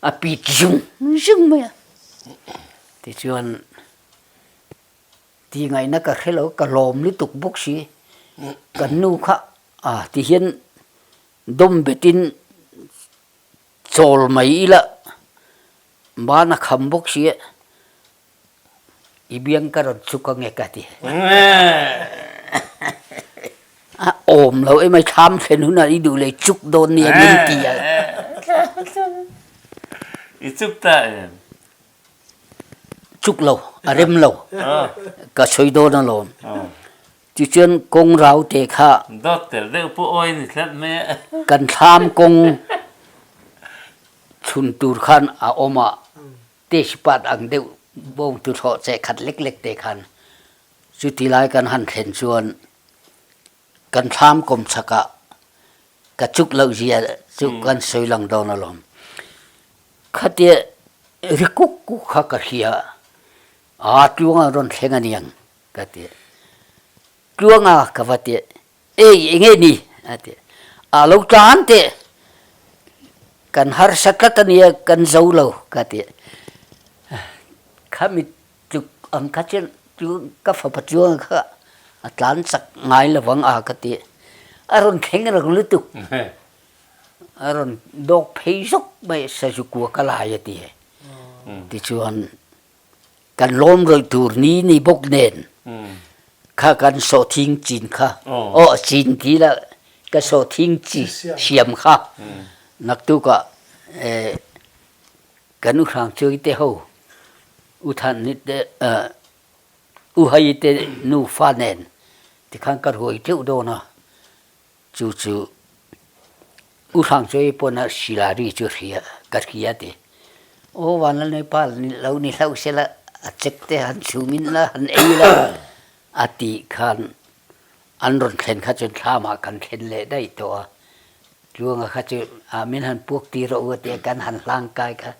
a pit zung zung mai a tichuan ti ngaihna ka hre lo ka lawm lutuk bawk si kan nu kha a ti hian dawm betin chawl mai ila ban a kham bawk si a. I biang ka rawn chuk ange ka ti. A awm lo emai thlam thlen hunah i duh leh chuk dawn nia min ti a. I chuk ta em? Chuk lo, a rem lo. Ka sawi dawn alawm. Tichuan kawng rau te kha. Dawt tel deuh pawh awi ni tlat mai a. Kan thlam kawng chhun tur khan a awm a. Tishpat ang deuh bawng tuthlawh che khat lek lek te khan chuti lai kan han thlen chuan kan thlam kawm chhakah Ka chuk loh zia chu kan sawi lang dawn alawm. Khatia ri kuk kuk kha ka hria a, Tluanga rawn thleng a niang ka ti. Tluanga ka va ti, Ei enge ni? a ti. A lo tlan teh, kan harsa tlat a nia, kan zo lo ka ti. Khami Chuk ang kha chuan chu ka fapa chuang kha a tlan chak ngai lo vang a ka ti. A rawn thleng rang lutuk. A rawn dawk phei zawk mai sazu kua ka lai a ti. Tichuan kan lawm rawih tur ni ni bawk nen kha kan sawhthing chin kha aw chin ti la ka sawhthing chi siam kha naktukah Kan u Hrangcuai te ho, U Than Ni te, U Hai te nufa nen tikhan ka ruai teuh dawn a, chu chu U Hrangcuai pawn a silari chu hria, ka hria ti. Aw Vanlalnei pa lo ni hlauh sela a chek te han chhum in la, han ei la a tih khan An rawn thlen kha chuan thlamah kan thlen leh daih tawh a, Tluanga kha chu ah min han puak tir rawh u a ti a, kan han hlang kai kha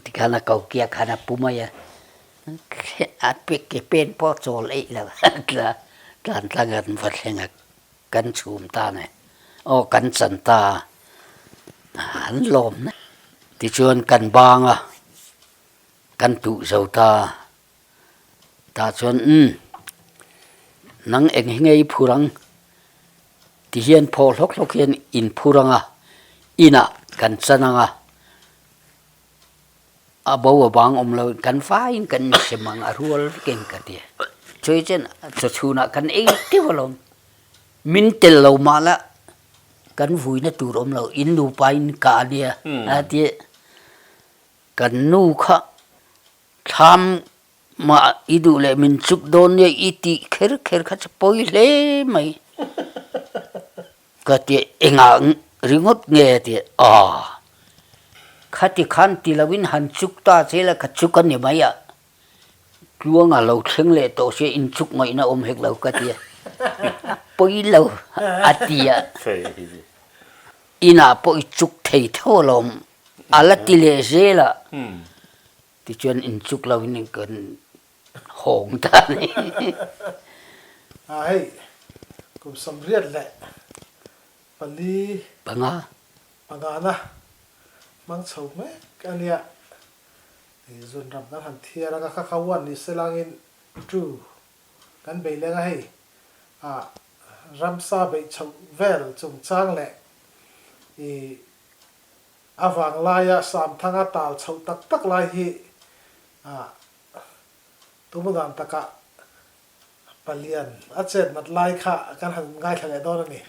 tikhan a ko kiak khan a pu mai a, a ke pen pawh a chawl eih lo tlan tlang an va thleng a, kan chhum ta ne, aw kan chan ta a, an lawm na. Tichuan kan bang a, kan tuh zo ta. Tah chuan umm nang eng hi nge i phur ang ti hian phaw hlawk hlawk hian in phur ang a, inah kan chan ang a, a bo a bang awm lo kan vaiin kan insem ang a rual vekin ka ti a. Chuai chuan chaw chhunah kan ei teuh alawm, min tel lo mah la kan vuina tur awm lo, in nupa in ka a nia a ti a, kan nu kha Thlam mah i duh leh min chuk dawn nia i tih kher kher kha chu pawi hle mai. Ka ti engah ringawt nge a ti a, khati khan ti loin han chuk ta che la ka chuk a ni mai a, tluanga lo thleng leh tawh sia in chuk ngaihna awm hek lo ka ti a, pawi lo a ti a, inah pawh i chuk thei tho alawm. A la ti leh zel a, tichuan inchuk lo in kan hawng ta a ni. A hei, kum 84 Panga. Pangana hmang chho mek a nia. Zunram kan han thiar anga kha kha one ni se langin two kan bei leng a hei. Ah, ramsa beih chhoh vel chungchang leh i A vanglaia Samthanga tal chhoh tak tak lai hi tumu dan takah Palian a chet nat lai kha kan han ngaithla leh dawn a ni.